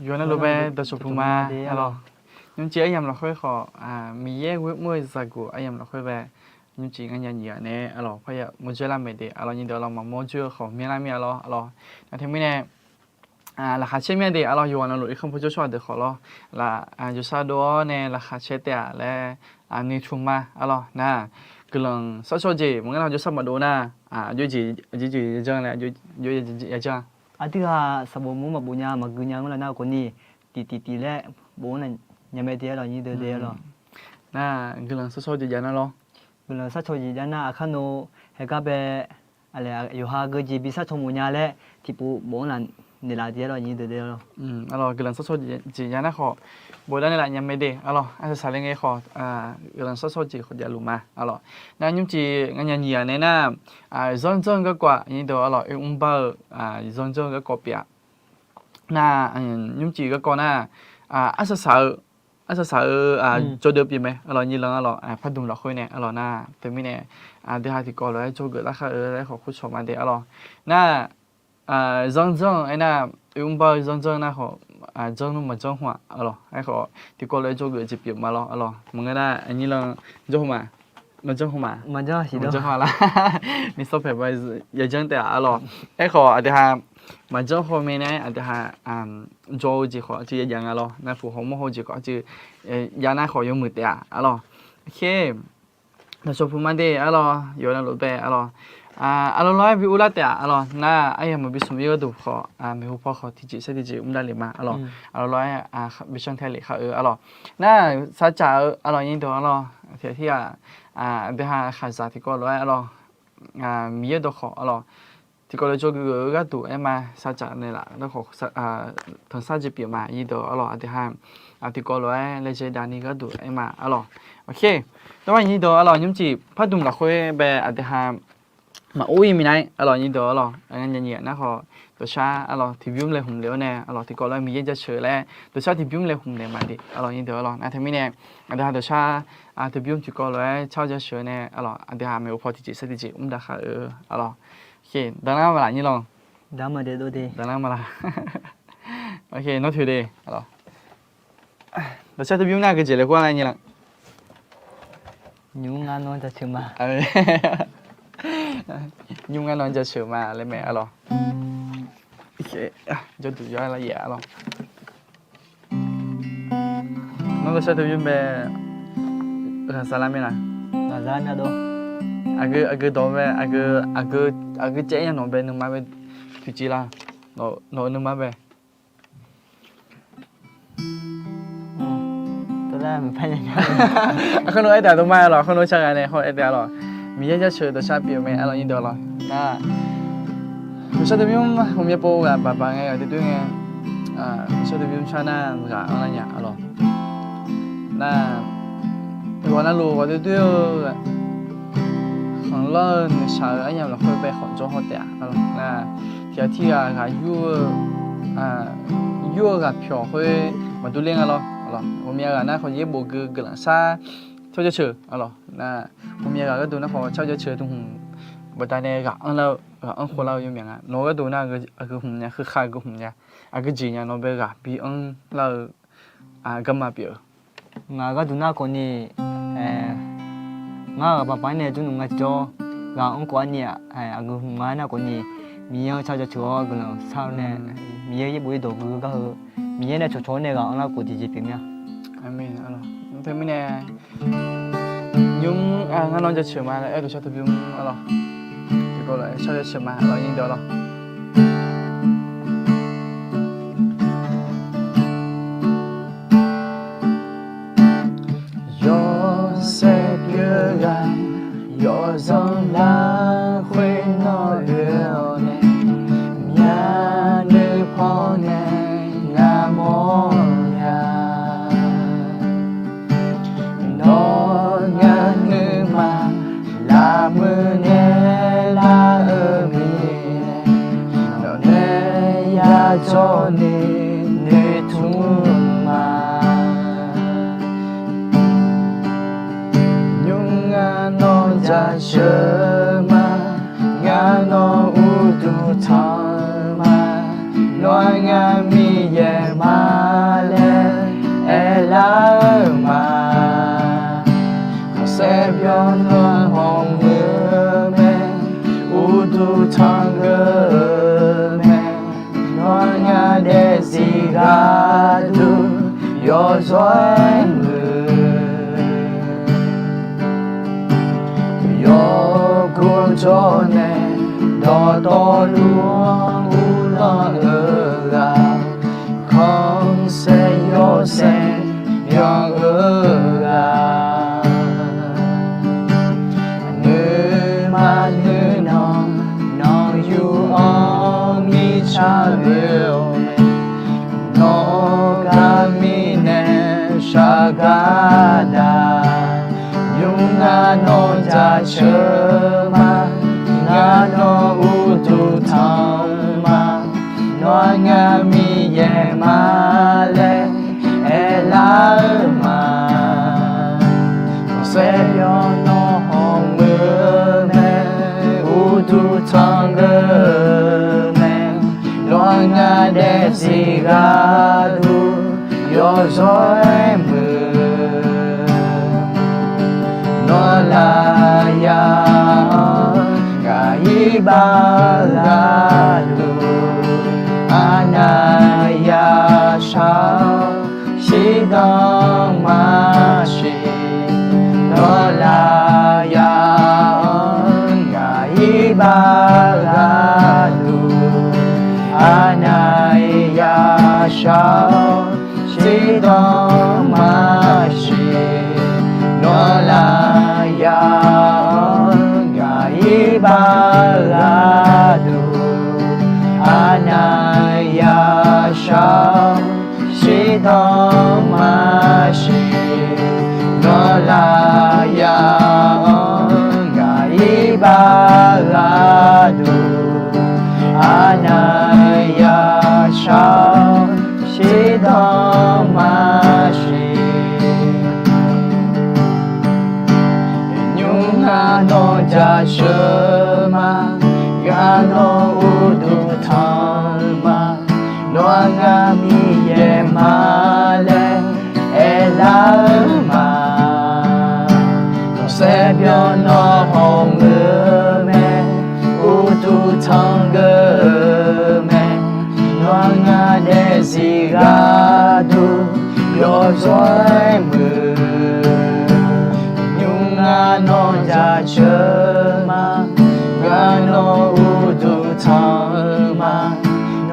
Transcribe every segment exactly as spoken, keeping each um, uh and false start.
Yawqnan lof bae dawqcawq puq ma, arlawq. Nymrcif aryamq lafkhoer khawf, Miqyaer ghoer mr-eu zaqguq aryamq lafkhoer bae, nymrcif ngar nya nyiq-aq nae, arlawq, parya mawrdzae lar mae de, arlawq, nyiq deuq arlawq, maqmawr dzoer-eu khawf myanrlar mir-a lawr, arlawq. Nar teumirnae, laqkhaq caer mir-a de, arlawq, yawqha navluf irkanr pawjawr tsawrhaq deuq khawf lawr, laf, jawrshar dov-awr nae laqkhaq caer taef-a laer, noeqtmq ma, arlawq. Nar, guiqlanq sharcaw jeq maqngeur nar, jawrshar maqdov nar, aqjox jeq, aqjox jeq yajanr laer, aqjox yajanr. Aqdui ghaq sanqbof mur maqbof nya maqgui nya-anr lar nar khawf ni, tiq tiq tiq laer bof-anr nya mae de, arlawq, nyiq deuq de, arlawq. Nar, guiqlanq sharcaw jeq jav nar lawr. Guiqlanq sharcaw jeq jav nar, aqkar nov haegar bae, yawqha geujeq bi sharcaw mawf nya laer tiqpov bof-anr laf naeqlaf de, arlawq, nyiq deuq de, arlawq. Arlawq, guiqlanq sharcaw jeq jav nar khawf, bof dar naeqlaf nya mae de, arlawq. Arsaq saqle ngae khawf, guiqlanq sharcaw jeq khawf javluf ma, arlawq. Nar nymrcif ngar nya nyiq-aq nae nar, zanrdzanr-eu garkawv-aq, nyiq deuq, arlawq, oermr bar-eu zanrdzanr-eu garkawv pyeuf-a. Nar, nymrcif garkawv nar, arsaq saq-eu, arsaq saq-eu jawrdeuv pyeuf mae, arlawq, nyiq lanq, arlawq, pardmq lafkhoer nae, arlawq. Nar teumirnae, aqdui ha tiqkawv lof-aer dzawgeuf lar khar-eu laer khawf khoercawq ma de, arlawq. Nar, zanrdzanr-eu aernar, oermr bar-eu zanrdzanr nar khawf, janr nmr maqjanr haw-aq, arlawq. Aerkhawf tiqkawv lof-aer dzawgeuf jeq pyeuf ma lawr, arlawq. Maqngeur nar, nyiq lanq janr haw ma, maqjanr haw ma, maqjanr haw lar. Nisawr paeq ba yajanr taef-a, arlawq. Aerkhawf aqdui ha maqjanr haw mae nae, aqdui ha jawr-eu jeq khawf aqcuiv yajav nga lawr. Nar puq haw mawr haw-eu jeq khawf aqcuiv jav nar khawf yawmuiq taef-a, arlawq. Oke. Dawqcawq puq ma de, arlawq, yawqha navluf bae, arlawq. Arlawq, lawr-aer bi urlar taef-a, arlawq. Nar aryamq maqbi smq-ir gharduq khawf, maeqhu paw khawf tiqjeq saer tiqjeq mr davlef ma, arlawq. Arlawq, lawr-aer bi cantae lef khar-eu, arlawq. Nar sar caq-eu, arlawq, nyiq deuq, arlawq, tiq ghaq tirghaq, aqdui ha khaqzaq tiqkawv lof-aer, arlawq, Miqyaer dawqkhawq, arlawq, tiqkawv lof-aer dzawgeuf-eu gharduq aer ma, sar caq naeqlaf nar khawf, tanqsar jeq pyeuf ma, nyiq deuq, arlawq, aqdui ha tiqkawv lof-aer laejae davni gharduq aer ma, arlawq. Oke. Dawrma nyiq deuq, arlawq, nymrcif pardmq lafkhoer bae aqdui ha maqur-ir minav-aer, arlawq, nyiq deuq, arlawq, ngar nya nyiq-aq nar khawf, dawqshar, arlawq, tiqbymr laeqhmq le-awr nae, arlawq, tiqkawv lof-aer Miqyaer jaceuq laer dawqshar tiqbymr laeqhmq naeq ma de, arlawq, nyiq deuq, arlawq. Nar teumirnae aqdui ha dawqshar tiqbymr tiqkawv lof-aer car jaceuq nae, arlawq, aqdui ha maeqhu paw tiqjeq saer tiqjeq mr dav khar-eu, arlawq. Oke, danqlar ma laf, nyiq lanq? Danqlar ma laf. Oke, nawr toeq de, arlawq. Dawqshar tiqbymr nar geujeq laeqhmq lar, nyiq lanq? Nymr ngar nawr jaceuq ma. Nymr ngar nawr jaceuq ma laer mae, arlawq. Jawrduq yawr-aer lar yaef, arlawq. Nawr dawqshar tiqbymr bae ghaqzaq lar mae laq? Ghaqzaq lar mae dawr. Aqgeu dawq bae, aqgeu caev-aer nya nawq bae nuima bae toeqciv lar. Nawq-eu nuima bae. Aqkar nawr aer taef dawqma, arlawq, aqkar nawr car ghaq nae hawr aer taef, arlawq. Miqyaer jaceuq dawqshar pyeuf mae, arlawq, nyiq deuq, arlawq. Nar, dawqshar tiqbymr hmq myav pov ghaq baq baq ngae, ghaq doer doer ngae, dawqshar tiqbymr car nar ghaq anr lar nya, arlawq. Nar, yawqha navluf ghaq doer doer-eu khanqlanr-eu noeqshaq-eu aryamq lafkhoer bae khawf jawr hawr taef-a, arlawq. Nar, tiq ghaq tirghaq ghaq yur-eu, yur-eu ghaq pyawq khoer maqdur ler nga lawr, arlawq. Ghawqmya ghaq nar khawf yaer bof geu guiqlanq shar car jaceuq, arlawq. Nar, ghawqmya ghaq gharduq nar khawf car jaceuq dmqhmq baqdanae ghaq anr lar-eu, ghaq anr khof lar-eu yawmyaq nga. Nawq gharduq nar aqgeu hmq nya, heukhaq geu hmq nya, aqgeu jeq nya, nawq bae ghaq bi anr lar-eu garma pyeuf-eu. Ngaq gharduq nar khawf ni, ngar ghaq baq baq-aer nae jawrluf nga tiqjawr, ghaq anr khof-ar ni, aqgeu hmq nga nar khawf ni, Miqyaer-anr car jaceuq-awr guiqlanq shar-eu nae, Miqyaer yaerbof yaerdawq gui-eu gar heu, Miqyaer nae cawqcawq-awr nae ghaq anr lar khof tiqjeq pyeuf mir-a. Aqmeq. Teumirnae nymr ngar nawr jaceuq ma laer aer dawqshar tiqbymr, arlawq, tiqkawv lof-aer shar jaceuq ma, arlawq, nyiq deuq, arlawq. Yawshaef pyeuf ghaq yawzanr lafkhoer nawr oe-awr nae, myavnuiv paw nae ngar mawrnya. Nawr ngar nuima lafmuiq nae lar-eu mirnae, nawqnae yadzawrni noeqtmq ma. Nymr ngar nawr jaceuq ma, ngar nawr uqduq tanq ma, nawr-aer ngar Miqyaer ma. Awrluf-anr uvlanr-eu ghaq, khanqsaer yawshaef byan-eu ghaq, nuima nuinan nanqyur-anr mirtsaq oe-awr, nawq-eu gar mirnae shar gar daq. Nymr ngar nawr jaceuq ma, ngar nawr uqduq tanq ma, nawr ngar Miqyaer ma laer aerlar-eu ma. Khanqsaer byan nawr hawmuiq-eu mae, uqduq tanq-eu mae, nawr ngar daefzir gharduq yawzawr-aer muiq. Nawr lafyaq-anr ngaq ir baf gharduq, arnav yashar-awr shirdan maqsiq. Nawr lafyaq-anr ngaq ir baf gharduq, arnav yashar-awr shirdan maqsiq. Nawr lafyaq-anr ngaq ir baf gharduq, arnav yashar-awr shirdan maqsiq. Nawr lafyaq-anr ngaq ir baf gharduq, arnav yashar-awr shirdan maqsiq. Nymr ngar nawr jaceuq ma, ngar nawr uqduq tanq ma, nawr ngar Miqyaer ma laer aerlar-eu ma. Khanqsaer byan nawr hawmuiq-eu mae, uqduq tanq geuf-eu mae, nawr ngar daefzir gharduq yawzawr-aer muiq. Nymr ngar nawr jaceuq ma, ngar nawr uqduq tanq-eu ma,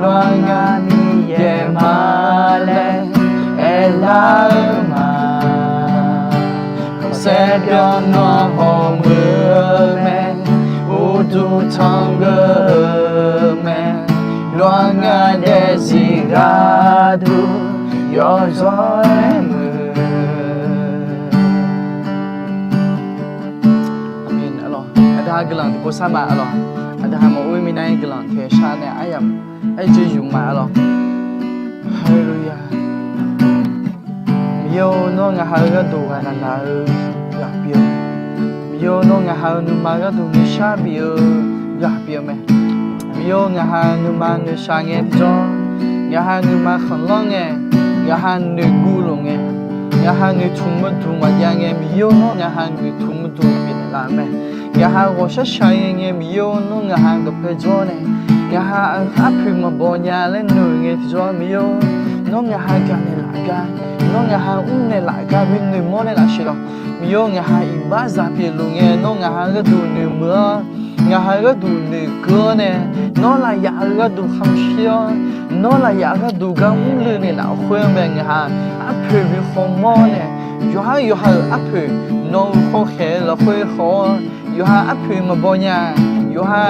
nawr ngar Miqyaer ma laer aerlar-eu ma. Khanqsaer byan nawr hawmuiq-eu mae, uqduq tanq geuf-eu mae, nawr ngar daefzir gharduq yawzawr-aer muiq. Aqmeq. Aqda guiqlanq tiqpov sar ma lawq. Aqda maqur mirnae guiqlanq teq shar nae aryamq aer jeq yuf ma lawq. Haleluya. Miqyaer-or, nawr ngaq ha-eu gharduq ghaqnaq naq-eu ghaq pyeuf-eu mae. Miqyaer-or, nawr ngaq ha-eu nuima gharduq nuishar bif-eu ghaq pyeuf-eu mae. Miqyaer-or, ngaq ha nuima noeqshaq ngae tiqjawr, ngaq ha nuima khanqlanr ngae, ngaq ha noeqguv lof ngae, ngaq ha noeqtmq meuqduq maqjav ngae, Miqyaer-or, nawr ngaq ha noeqtmq meuqduq bifnaeq laf-eu mae. Ngaq ha ghawqshar shaq-aer ngae, Miqyaer-or, nawr ngaq ha dawqpae jawr nae, ngaq ha arpoeq maqbaw nya laer noeq ngae tiqjawr, Miqyaer-or, nawr ngaq ha gaqnaeq laf gar, nawr ngaq ha mrnaeq laf gar bi noeqmawr nae laf siq lawq. Miqyaer-or, ngaq ha iqbaxzaq pyeufluf ngae, nawr ngaq ha gharduq noeqmuiq-awr, ngaq ha gharduq noeqkeuv-awr nae, nawr lafyaf-eu gharduq khamshir-awr, nawr lafyaf gharduq gar mrluiv naeq laf khoer-anr bae ngaq ha arpoeq bi khawmawr nae, yawqha yawqha-euq arpoeq nawq-euq khawkhaeq-eu lafkhoer khawf-awr, yawqha arpoeq maqbaw nya, yawqha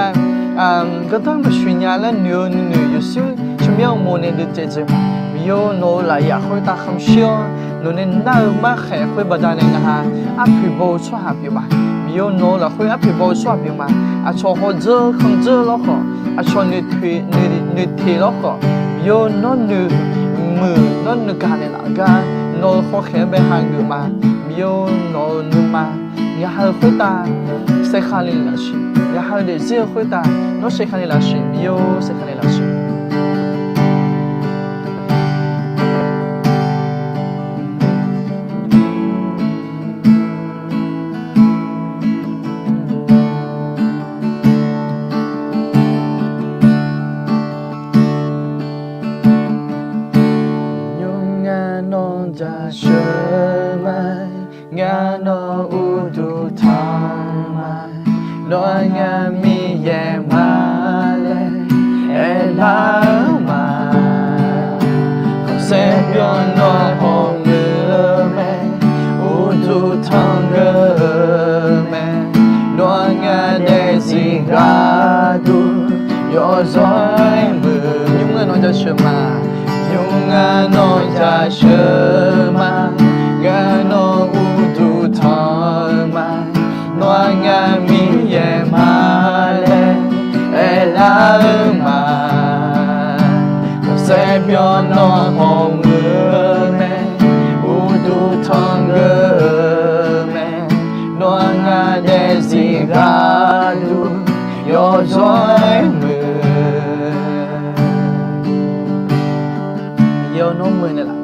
gardanr maqshoeq nya laer noeq-eu nuinoeq yawshuir tsawrmyanr uqmov nae dui taev dzaeq ma. Miqyaer-or, nawq-euq lafyaf khoertav khamshir-awr, nawq nae nar-eu markhaeq khoer baqdanae ngaq ha arpoeq baw-eu tsawrhaq pyeuf ma. Miqyaer-or, nawq-euq lafkhoer arpoeq baw-eu tsawrhaq pyeuf ma. Aqcawq hawdzeur khanqdzeur lawrkhawf, aqcawq noeqteq lawrkhawf, Miqyaer-or, nawr noeqmuiq, nawr noeqgaq naeq laf gar, nawq-euq khawkhaeq-anr bae hageuf ma. Miqyaer-or, nawq-euq nuima ngaq ha-eu khoertav saerkhav le laf siq. Ngaq ha-eu daefzir-eu khoertav nawr saerkhav le laf siq. Miqyaer-or, saerkhav le laf siq. Nymr ngar nawr jaceuq ma, ngar nawr uqduq tanq ma, nawr ngar Miqyaer ma laer Yawzawr-aer muiq, nymr ngar nawr jaceuq ma. Nymr ngar nawr jaceuq ma. Ngar nawr uqduq tanq-eu ma. Nawr-aq ngar Miqyaer ma laer aerlar-eu ma. Khawfsaer byawr nawr hawmuiq-eu mae. Uqduq tanqgeu-eu mae. Nawr-aq ngar daefzir gharduq yawzawr-aer muiq. Miqyaer-awr, nawr muiqnaeq laf.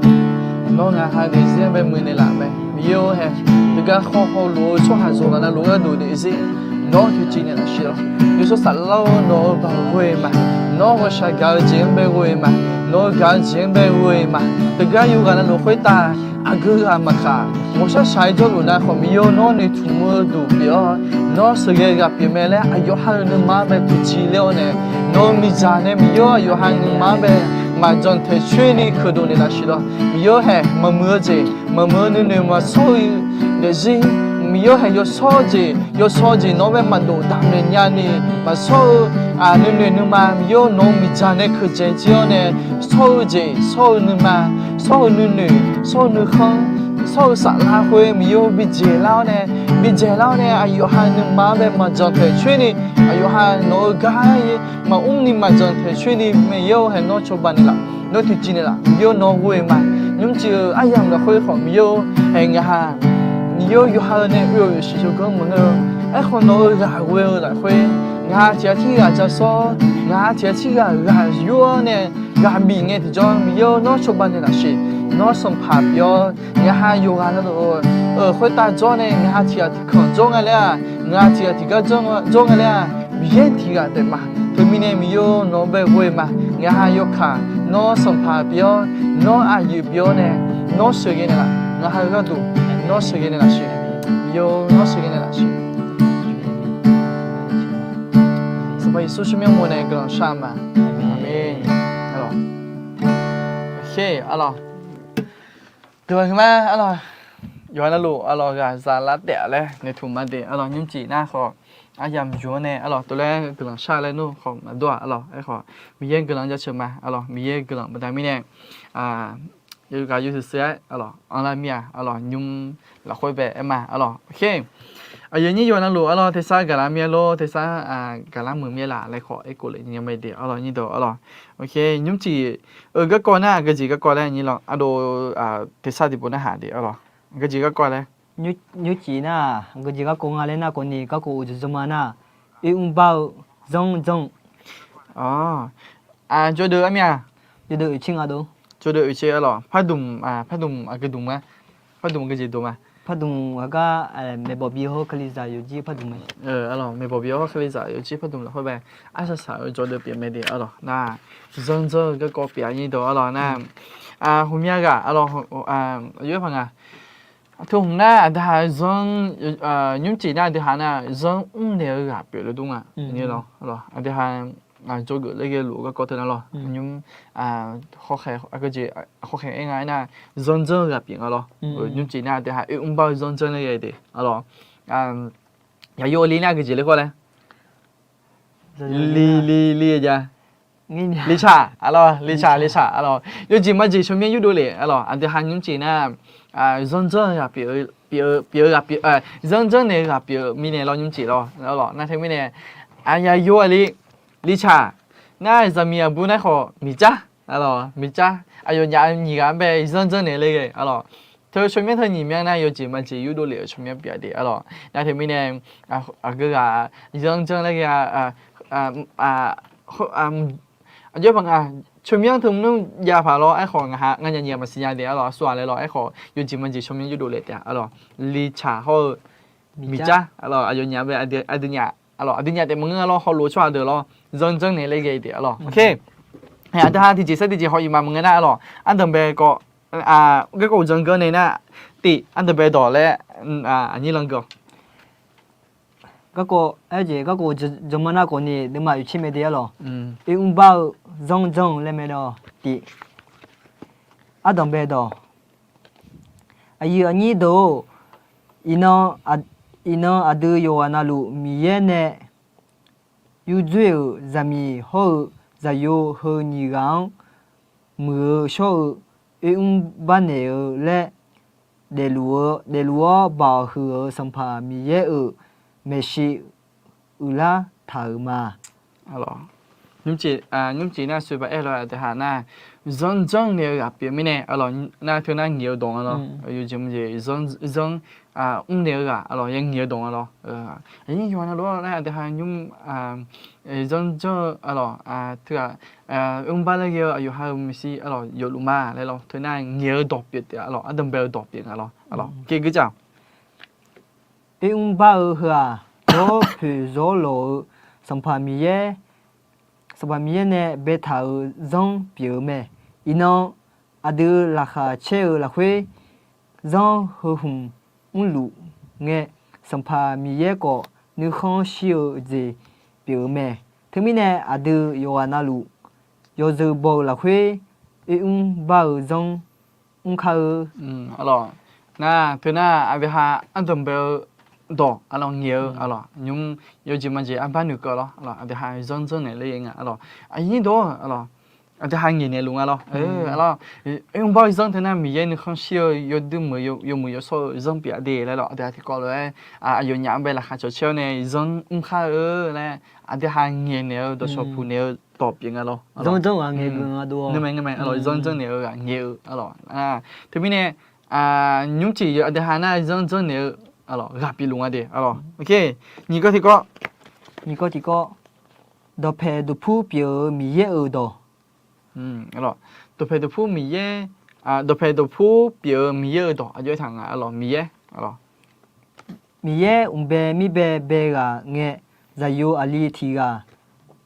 Nawr ngaq ha daefzir-anr bae muiqnaeq laf mae. Miqyaer-or hae, teugar khawr hawluf-eu tsawrhaqzaq navluf gharduq daefzir nawr tiqjeq naeq laf shir-awr, yawshawr saflar-awr nawq-euq baoq ghoe ma. Nawr ghawqshaq gaq-eu jeq-anr bae ghoe ma. Nawq-eu gaq-eu jeq-anr bae ghoe ma. Teugar yawqghaq navluf khoertav aqgeu ghaq maqkaq, ghawqshaq shaq-aer jawrluf nar khawf, Miqyaer-or, nawr noeqtmq-eu duq pyeuf-awr, nawr sheuqghae ghaq pyeuf mae laer aqyawf ha-euq nuima bae tiqjeq ler-awr nae, nawq-euq miqdzaq nae Miqyaer-or, aqyawf ha nuima-anr bae maqjan taeq coer ni keuqdov naeq laf shir-awr, Miqyaer-or hae, maqmuiq-eu jeq, maqmuiq-eu nuinoeq maqshawr-eu daefzir, Miqyaer-or hae, yawshawr-eu jeq, yawshawr-eu jeq nawq-anr bae maqdof damqnaeq nya ni maqshawr-eu nuinoeq nuima, Miqyaer-or, nawq-euq miqdzaq nae keuqdzaeq jir-awr nae, shawr-eu jeq, shawr-eu nuima, shawr-eu nuinoeq, shawr-eu nuikhanr, shawr-eu saflar khoer Miqyaer-or, bijeq lar-awr nae, bijeq lar-awr nae aqyawf ha nuima-anr bae maqjan taeq coer ni, aqyawf ha nawq-euq gar maqmr ni maqjan taeq coer ni, Miqyaer-or hae, nawr cawba naeq laf. Nawr tiqjeq naeq laf. Miqyaer-or, nawr ghoe ma. Nymrcif-euq aryamq lafkhoer khawf Miqyaer-or hae, ngaq ha Miqyaer-or, yawqha-eu nae oe-euq shiqshaq ganr maqngeur-eu. Aerkhawf nawq-euq ghaq ghoe-eu lafkhoer, ngaq ha tiq ghaq tirghaq ja sawr, ngaq ha tiq ghaq tirghaq ghaq yur-awr nae ghaq bif ngae tiqjawr, Miqyaer-or, nawr cawba naeq laf siq. Nawr sanqpaq pyeuf-awr, ngaq ha yawqghaq navluf-eu khoertav jawr nae ngaq ha tiq ghaq tiq kanq jawr nga laer-aq, ngaq ha tiq ghaq tiq gar jawr nga laer-aq, Miqyaer tiq ghaq taef ma. Teumirnae Miqyaer-or, nawq-anr bae ghoe ma. Ngaq ha yawkaq, nawr sanqpaq pyeuf-awr, nawr aqyuif pyeuf-awr nae, nawr sheuqghae naeq laf. Ngaq ha-eu gharduq nawr sheuqghae naeq laf siq. Miqyaer-or, nawr sheuqghae naeq laf siq. Sanqpaq Yeqsur tsawrmyanr mawr nae guiqlanq shar ma. Aqmeq. Aqlawq, deuq-aq heuma aqlawq, yawqha navluf aqlawq ghaq zaq lar taef-a laer noeqtmq ma de. Aqlawq, nymrcif nar khawf aryamq yuf-anr nae aqlawq tov laer guiqlanq shar laer nmr khawf maqdawr-aq. Aqlawq, aerkhawf Miqyaer guiqlanq jaceuq ma. Aqlawq, Miqyaer guiqlanq baqda mirnae, ghaq yawshuif shuif-aer aqlawq anrlar mir-a. Aqlawq, nymr lafkhoer bae aer ma. Aqlawq, ok. Aqyuif aqnyir yawqha navluf aqlawq tersar gaqlar mir-aer lor, tersar gaqlar meuq mir-aer laf laer khawf aerkhof le nya mae de. Aqlawq, nyir dawq aqlawq, ok, nymrcif-euq garkawv nar aqgeujeq garkawv laer nyir lawr. Ardov, tersar tiqpov narhaq de aqlawq. Aqgeujeq garkawv laer, nymrcif nar aqgeujeq garkawv nga laer nar khawf ni, garkawv uqdzan dzanma nar, oermr bar-eu zanr janr-eu. Jawrdeuv armya, jawrdeuv oeqtser nga dov. Jawrdeuv oeqtser aqlawq, pardmq, pardmq aqgeu dmq ma. Pardmq aqgeujeq dmq ma. Pardmq aqgar, maeqbawq bi hawr kalizaq yawqjir pardmq mae. Aqlawq, maeqbawq bi hawr kalizaq yawqjir pardmq lafkhoer bae arsaq saq-eu jawrdeuv pyeuf mae de aqlawq. Nar zanr janr-eu garkawv pyeuf-a nyir dawq aqlawq nar, hmqmya ghaq aqlawq, aqyawf paq nga. Teu hmq nar aqdui ha zanr, nymrcif nar aqdui ha nar zanr mrnaeq-eu ghaq pyeuf le dur nga. Aqdui ha dzawgeuf ler ghae luf-eu garkawv teu nar lawr, nymr, aqjeq khawkhaeq aer nga aernar, zanr janr-eu ghaq pyeuf nga lawr. Nymrcif nar aqdui ha oermr bar-eu zanr janr ler ghae de aqlawq. Yaqyo li nar aqgeujeq le khawf laer, li li li ja, liqcaq aqlawq, liqcaq liqcaq aqlawq, yawjeq majeq tsawrmyanr yurdov lef aqlawq. Aqdui ha nymrcif nar zanr janr-eu ghaq pyeuf-eu, pyeuf-eu ghaq pyeuf, zanr janr naeq-eu ghaq pyeuf-eu mirnae lawr, nymrcif lawr aqlawq. Nar teumirnae, yaqyo-aq li, liqcaq nar zaqmiq aqbur nar khawf miqjar aqlawq, miqjar. Aqyawfnyaf-eu nyiq ghaq-anr bae zanr janr naeq ler ghae aqlawq. Teu tsawrmyanr teu nyiq myanr nar yawjeq majeq yurdov lef-euq tsawrmyanr pyeuf-a de aqlawq. Nar teumirnae, aqgeu ghaq zanr janr ler ghae-a. Aqjox paq nga, tsawrmyanr teu mr jav paq lawr, aerkhawf ngaq ha nganyaf nyiq ghaq maqsiq nya de aqlawq, aqsur-aq laer lawr, aerkhawf yawjeq majeq tsawrmyanr yurdov lef taef aqlawq. Liqcaq hawr-eu miqjar aqlawq, aqyawfnyaf bae aqdui, aqdui nyaf taef maqngeur lawr, hawluf-eu tsawrhaq deuq lawr, zanr janr naeq ler ghae de aqlawq. Aqdui ha tiqjeq saer tiqjeq haw-iq ma maqngeur nar aqlawq, ardanqbae kawv, garkawv uqdzan ganr nae nar, tif ardanqbae dawq laer, aqnyir lan geur-awq. Garkawv, aerjeq garkawv uqdzan ma nar khawf ni nuima oeqtser mae de aqlawq. Oermr bar-eu zanr janr-eu laer mae de-awq. Tif, ardanqbae dawq. Aqyuif aqnyir deuq-or, iqnan aqdui yawqghaq navluf Miqyaer nae yurdzoer-euq zaqmiq hawr-eu zaqyo heu nyiq ghaq-anr muiq-eu shawr-eu oermr barnaeq-eu laer daefluf-eu, daefluf-awr baoq huiq-euq Sanqpaq Miqyaer-euq maeqshi uiqlar taq-euq ma. Nymrcif nar sui ba aer lof-aer aqdui ha nar, zanrjanr naeq-eu ghaq pyeuf mirnae, nar teu nar ngaeq-eu dawq nga lawr. Yawjeq maqjeq zanr mrnaeq-eu ghaq aqlawq, ya ngaeq-eu dawq nga lawr. Aqnyir yawqha navluf-anr nar aqdui ha nymr zanrjanr-eu aqlawq, teughaq oermr bar laer ghae-eu aqyawf ha-euq maeqshi aqlawq yawfluf ma laer lawr. Teu nar ngaeq-eu dawq pyeuf taef aqlawq, ardanqbae-eu dawq pyeuf nga lawr aqlawq. Oermr bar-eu heu-aq, zawr poeq zawr lawq-eu Sanqpaq Miqyaer, Sanqpaq Miqyaer nae baetaq-euq zanr pyeuf-eu mae. Iqnan aqdui laqkhaq caer-eu lafkhoer zanr heu hmq mrluf ngae, Sanqpaq Miqyaer khawf nuikhanr shir-eu jeq pyeuf-eu mae. Teumirnae aqdui yawqghaq navluf yawzeu baw-eu lafkhoer oermr bar-eu zanr mr kar-eu. Aqlawq, nar teu nar aqdui ha ardanqbae-eu dawq aqlawq ngaeq-eu aqlawq nymr yawjeq maqjeq arbar noeqkeuv lawr. Aqlawq aqdui ha zanrjanr naeq ler-eu nga aqlawq. Aqnyir dawq aqlawq, aqdui ha ngaeq naeq luf nga lawr. Aqlawq, oermr bar-eu zanr teu nar Miqyaer nuikhanr shir-eu yawdui muiq yawmuiq yawshawr-eu zanr pyeuf-a de laer lawr. Aqdui ha tiqkawv lof-aer aqyawf nyaf-anr bae laqkhaq cawq caer-awr nae zanr mr kar-eu laer aqdui ha ngaeq naeq-eu dawqshawq puq naeq-eu dawq pyeuf nga lawr. Zanrjanr-eu ghaq ngaeq-eu nga dov-awq. Zanrjanr naeq-eu ghaq ngaeq-eu aqlawq. Teumirnae nymrcif aqdui ha nar zanrjanr naeq-eu aqlawq ghaq pyeufluf nga de aqlawq. Nyiq kawv tiqkawv, nyiq kawv tiqkawv, dawqpaeq dawqpur pyeuf-eu Miqyaer-euq dawq. Dawqpaeq dawqpur Miqyaer, dawqpaeq dawqpur pyeuf-eu Miqyaer-euq dawq aqjox aertaq nga aqlawq. Miqyaer, Miqyaer mqbae mirbae bae ghaq ngae, zaqyo aqli tiq ghaq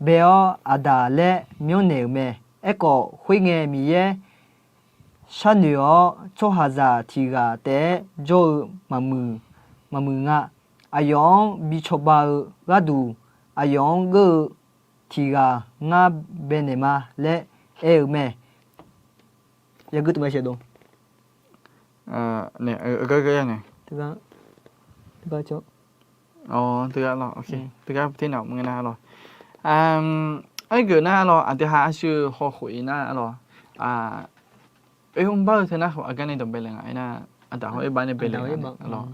bae-awr Aqdaq laer myanrnaeq-euq mae. Aerkhawf khoerngae Miqyaer sharnoeq-awr tsawrhaqzaq tiq ghaq taef-aer jawr-eu maqmuiq, maqmuiq nga. Aqyawf-anr bi cawba-eu gharduq aqyawf-anr geur-eu tiq ghaq ngar baenaeq ma laer aer-eu mae. Yagui tmq-a shaeq dov. Teugar, teugar, teugar, teugar nar, aergeuf nar aqlawq, aqdui ha aqshuir hawkhof-ir nar aqlawq, oermr bar-eu teu nar khawf aqgar nae dawqbae laer nga aernar, aqdaq hawr oerbar nae bae laer nga aqlawq.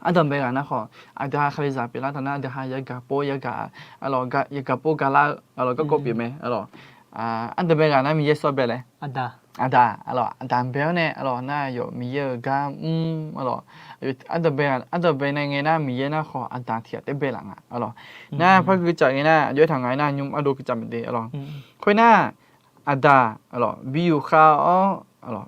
Ardanqbae ghaq nar khawf, aqdui ha Kalizaq pyeuflar taq nar aqdui ha yagaq pov yagaq, aqlawq, yagaq pov gaqlar-eu aqlawq garkawv pyeuf mae aqlawq. Ardanqbae ghaq nar Miqyaer sawr bae laer, aqdaq, aqdaq, aqlawq, aqdaq bae-awr nae aqlawq nar yawf Miqyaer-euq gar mr aqlawq. Ardanqbae, ardanqbae nae ngae nar Miqyaer nar khawf aqdaq tiq ghaq taef bae laf nga aqlawq. Nar par gui tsaf ngae nar aqjox aertaq nga aernar nymr ardov gui tsaf maeq de aqlawq. Khoernar, aqdaq aqlawq bi yufkhav-awr,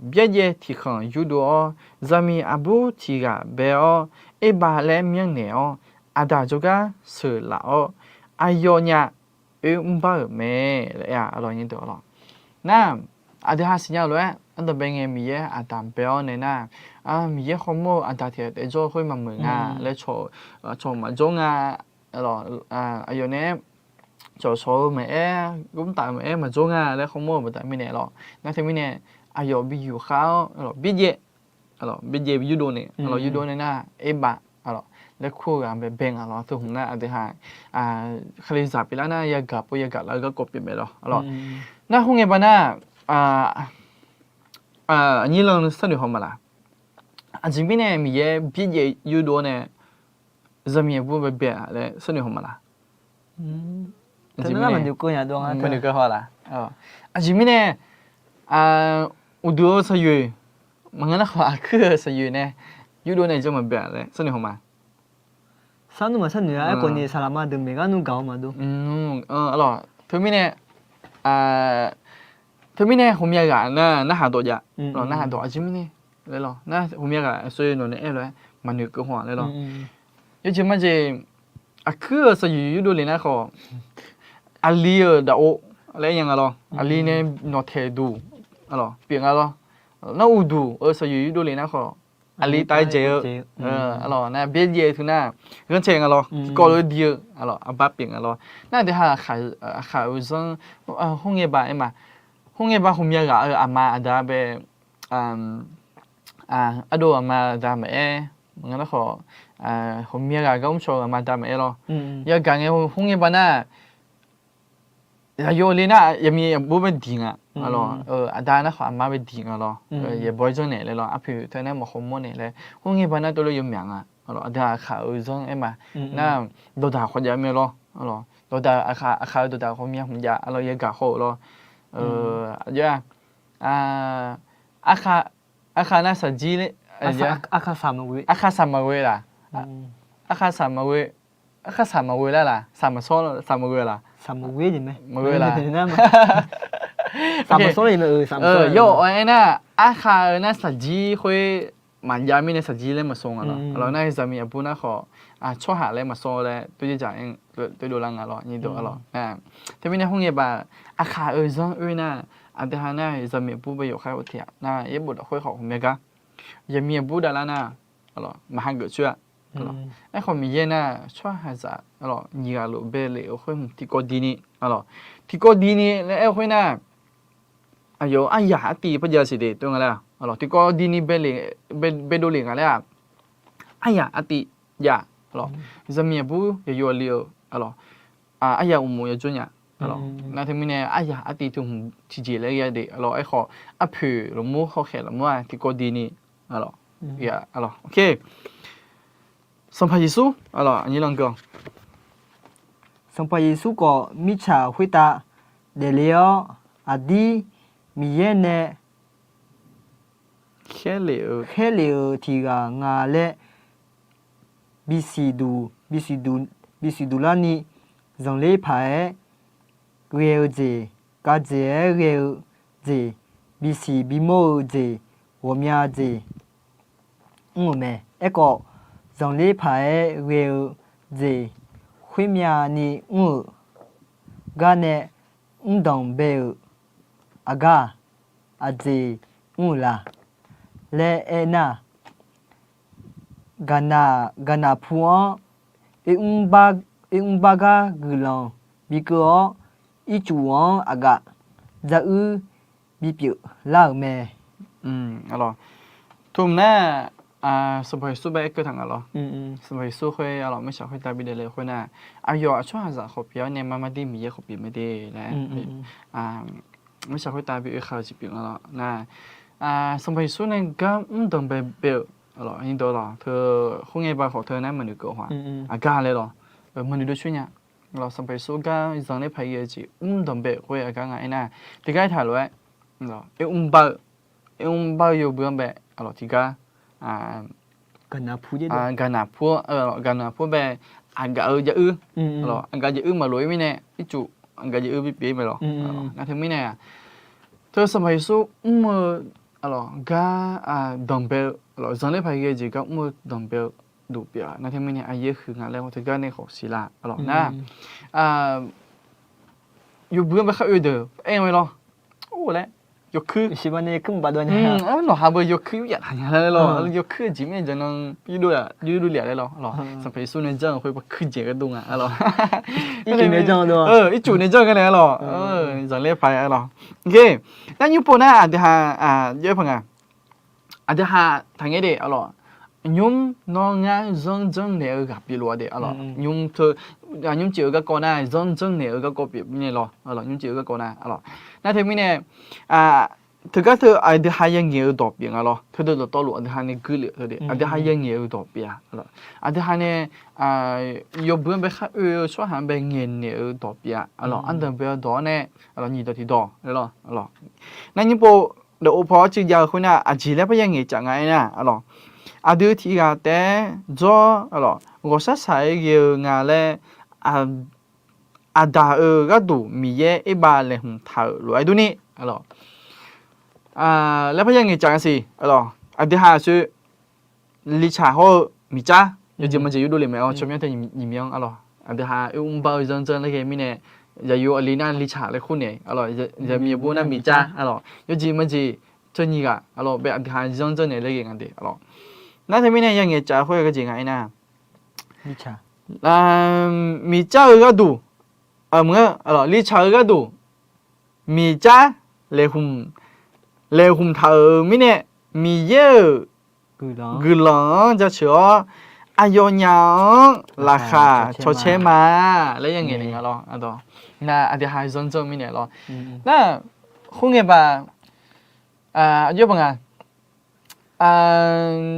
byaerdzae tiqkhanq yurdov-awr, zaqmiq aqbur tiq ghaq bae-awr, Erbav laer myanrnaeq-awr, aqdaq jawrgar sheuqlaf-awr, aqyawfnyaf oermr bar-euq mae laer aer-a aqlawq. Nar, aqdui ha siqnya lof-aer ardanqbae ngae Miqyaer aqdaq bae-awr nae nar, Miqyaer khawr mawr-eu aqdaq tiq ghaq taef jawr-eu khoer maqmuiq nga laer, cawq maqjawr nga, aqlawq, aqyawf nae cawqshawq-eu maqaer, gurmr taf-eu maqaer maqjawr nga laer khawr mawr-euq baqda mirnae aqlawq. Nar teumirnae aqyawf bi yufkhav-awr byaerdzae, byaerdzae bi yurdov nae aqlawq, yurdov nae nar Erbav aqlawq laer kur-eu ghaq bae bae nga lawr. Teu hmq nar aqdui ha Kalizaq pyeuflar nar yagaq pov yagaq laf-eu garkawv pyeuf mae lawr aqlawq. Nar khoerngae baq nar, aqnyir lan sharnoeq haw ma laq? Aqjeq mirnae Miqyaer byaerdzae yurdov-awr nae zaqmiq aqbur bae bae-a laer sharnoeq haw ma laq? Maqnoeq keuv haw laq? Aqjeq mirnae uqduq-eu shaqyoeq maqngeur nar khawf aqkuir-eu shaqyoeq nae yurdov nae janr maqbae-a laer sharnoeq haw ma? Sharnoeq maqsharnoeq-a. Aerkhawf ni saqlaqma deuq maeq gharnmr gaq-awr maqdov. Aqlawq, teumirnae, teumirnae ghawqmya ghaq nar narhaq dawq jav, narhaq dawq aqjeq mirnae laer lawr. Nar ghawqmya ghaq aqsur nawq nae aer lof-aer maqnoeq keuv haw-a laer lawr. Yawjeq majeq, aqkuir-euq shaqyoeq yurdov le nar khawf, aqli-euq daqov laer aer nya nga lawr. Aqli nae nawq taeq duq pyeuf nga lawr. Nar uqduq-eu shaqyoeq yurdov le nar khawf, aqli tav-aer dzaeq-eu, aqlawq nar byaerdzae teu nar ghanrcae nga lawr, tiqkawv lof-aer di-eu aqlawq aqbar pyeuf nga lawr. Nar aqdui ha aqkhaq-euq zanr, khoerngae baq aer ma, khoerngae baq ghawqmya ghaq-euq aqma aqda bae, ardov aqma aqda maqaer, maqngeur nar khawf, ghawqmya ghaq gar mrcaw-eu aqma aqda maqaer lawr. Yagaq ngae khoerngae baq nar, Yaqyo le nar yaqmiq aqbur bae diq nga. Aqlawq, aqda nar khawf aqma bae diq nga lawr. Yaeqbawq-aer janrnaeq laer lawr, arpoeq teu nar maqkhawv mawrnaeq laer, khoerngae ba nar tov lof yawmyaq nga. Aqlawq, aqda aqkhaq-euq zanr-aer ma. Nar, dawqdaq khawf jav mae lawr. Aqlawq, dawqdaq aqkhaq, aqkhaq-euq dawqdaq khawf myav hmq jav. Aqlawq, yaeqgaq khawf-eu lawr. Aqjox-a, aqkhaq, aqkhaq nar shaqjir, aqkhaq saq maqghoe laf? Aqkhaq saq maqghoe, aqkhaq saq maqghoe lar laq? Saq maqshawr, saq maqghoe laf? Maqghoe laf? Yawf-aer aernar, aqkhaq-eu nar shaqjir khoer maqjav mirnae shaqjir laer maqsov nga lawr. Aqlawq, nar zaqmiq aqbur nar khawf, tsawrhaq laer maqsov laer, toeqdzaq-aer toeqdov lar nga lawr, nyiq dov. Aqlawq, teumirnae khoerngae ba, aqkhaq-euq zanr oe nar, aqdui ha nar zaqmiq aqbur bae yawkhaer-eu tiq ghaq nar, yaerbof lafkhoer khawf ghawqmya gar, yaqmiq aqbur davlar nar, maqha geuf coer-a. Aerkhawf Miqyaer nar tsawrhaqzaq, aqlawq, nyiq ghaq lof bae lef-eu khoer hmq tiqkawv dini, aqlawq, tiqkawv dini laer aer-eu khoer nar, aqyawf-euq aryaq artiv par jav siq de, tov nga laer-aq, aqlawq, tiqkawv dini bae dovlef nga laer-aq, aryaq artiv jav, aqlawq, zaqmiq aqbur yaqyo aqli-eu, aqlawq, aryaq uqmov yajawr nya, aqlawq, nar teumirnae aryaq artiv teu hmq tiqjeq laer ghae de, aqlawq, aerkhawf arpoeq lafmur hawkhaeq lafmur-aq tiqkawv dini, aqlawq, Sanqpaq Yeqsur, aqlawq, aqnyir lan geur-awq. Sanqpaq Yeqsur khawf mirtsaq khoertav daefle-awr, aqdir Miqyaer nae khaerlef-euq tiq ghaq nga laer bisiq duq, bisiq duq larni, zanqler paq-aer ghae-eu jeq, gardzaeq-aer ghae-eu jeq, bisiq bimawr-eu jeq, ghawqmya jeq mr-euq mae. Aerkhawf, zanqler paq-aer ghae-eu jeq khoermyani mr-euq gar nae mr danqbae-euq aqgar-aq, aqjeq mr-euq la laer aernar, gaqnaq, gaqnaq pu-anr oermr bar gar guiqlanq bikeuv-awr, ircuf-anr aqgaf dzaruir bipyeuf lar-euq mae. Tmq nar, Sanqpaq Yeqsur bae aerkeuv taq nga lawr. Sanqpaq Yeqsur khoer aqlawq mirtsaq khoertav bidaef le-eu khoernar, aqyawf aqtsawrhaqzaq khawf pyeuf-awr nae mar mar dir Miqyaer khawf pyeuf mae de laer, mirtsaq khoertav bi oe khaq-eu jeq pyeuf nga lawr nar, Sanqpaq Yeqsur nae gar mr danqbae bae-euq, aqlawq, teu khoerngae ba khawf teu nar maqnoeq keuv-awq ha, aqgar laer lawr, maqnoeq dov coer nya. Sanqpaq Yeqsur gar zanqler paq ghae-eu jeq mr danqbae khoer aqgar nga aernar, tiqgar aertaq lof-aer, oermr bar-eu, oermr bar-eu yawbui-anr bae, aqlawq, tiqgar gaqnaq pu, gaqnaq pu bae aqgaf-eu jav-uir, aqgaf jav-uir maqlof-ir mirnae ircuf aqgaf jav-uir bipyeuf-ir mae lawr. Nar teumirnae-aq, teu Sanqpaq Yeqsur mr-eu, aqlawq, gar danqbae-eu, aqlawq, zanqler paq ghae-eu jeq gar mr-eu danqbae-eu duq pyeuf-a. Nar teumirnae aqyaer huiq nga laer teugar nae khawf siqlar, aqlawq, nar yawbui-anr bae khar oe deuq aer-eu mae lawr. Or laer, yawkuir, nawqha beu yawkuir yaf taq nya laer lawr. Yawkuir-eu jeq mirnae jaqnan yurdov lef-a laer lawr. Sanqpaq Yeqsur nae janr-eu khoer ba kuir jeq gharduq nga, aqlawq, ircuf nae janr gar nae, aqlawq, zanqler paq, aqlawq. Nar nymr pov nar aqdui ha, jawr-aer paq nga. Aqdui ha taqngaer de, aqlawq, nymr nawr ngar zanr janrnaeq-eu ghaq pyeuf lof-a de, aqlawq, nymr teu, nymr cif-eu garkawv nar zanr janrnaeq-eu garkawv pyeuf mirnae lawr, aqlawq, nymr cif-eu garkawv nar, aqlawq. Nar teumirnae, teugar teu aqdui ha yangaeq-eu dawq pyeuf nga lawr. Teudeuq dawqtawvluf aqdui ha nae guirlef-eu de, aqdui ha yangaeq-eu dawq pyeuf-a, aqlawq. Aqdui ha nae yawbui-anr bae khar oe-eu tsawrhaq-anr bae ngaeqnaeq-eu dawq pyeuf-a, aqlawq, ardanq bae-eu dawq-awr nae, aqlawq, nyiq dawq tiq dawq, aqlawq. Nar nymr pov dawq-eu paw-awr cuiv jav-eu khoernar, aqjeq laer par yangaeq caf nga aernar, aqlawq, aqdui tiq ghaq taef-aer jawr, aqlawq, ghawqshaq shaq-aer ghae-eu nga laer, aqdaq-euq gharduq Miqyaer erbav laeqhmq taq-euq lof-aer durni, aqlawq, laer par yangaeq caf nga siq, aqlawq. Aqdui ha aqsur litsaq hawr-eu miqcar, yawjeq maqjeq yurdov lef mae-awr, tsawrmyanr teu nyiq myanr, aqlawq, aqdui ha oermr bar-eu zanr janr laer ghae mirnae, yaqyo aqli nar litsaq laer kurnaeq, aqlawq, zaqmiq aqbur nar miqcar, aqlawq, yawjeq maqjeq teu nyiq ghaq, aqlawq, bae aqdui ha zanr janrnaeq laer ghae nga de, aqlawq. Nar teumirnae yangaeq caf khoer gharjeq nga aernar, miqcar-eu gharduq, maqngeur, aqlawq, litsaq-eu gharduq miqcar laeqhmq, laeqhmq taq-euq mirnae, Miqyaer-euq guiqlanq-anr jaceuq-awr, aqyawfnyaf-anr laqkhaq cawcaer ma laer yangaeq naeq nga lawr, aqdawq. Nar aqdui ha zanr janr mirnae lawr. Nar khoerngae baq, aqjox baq nga,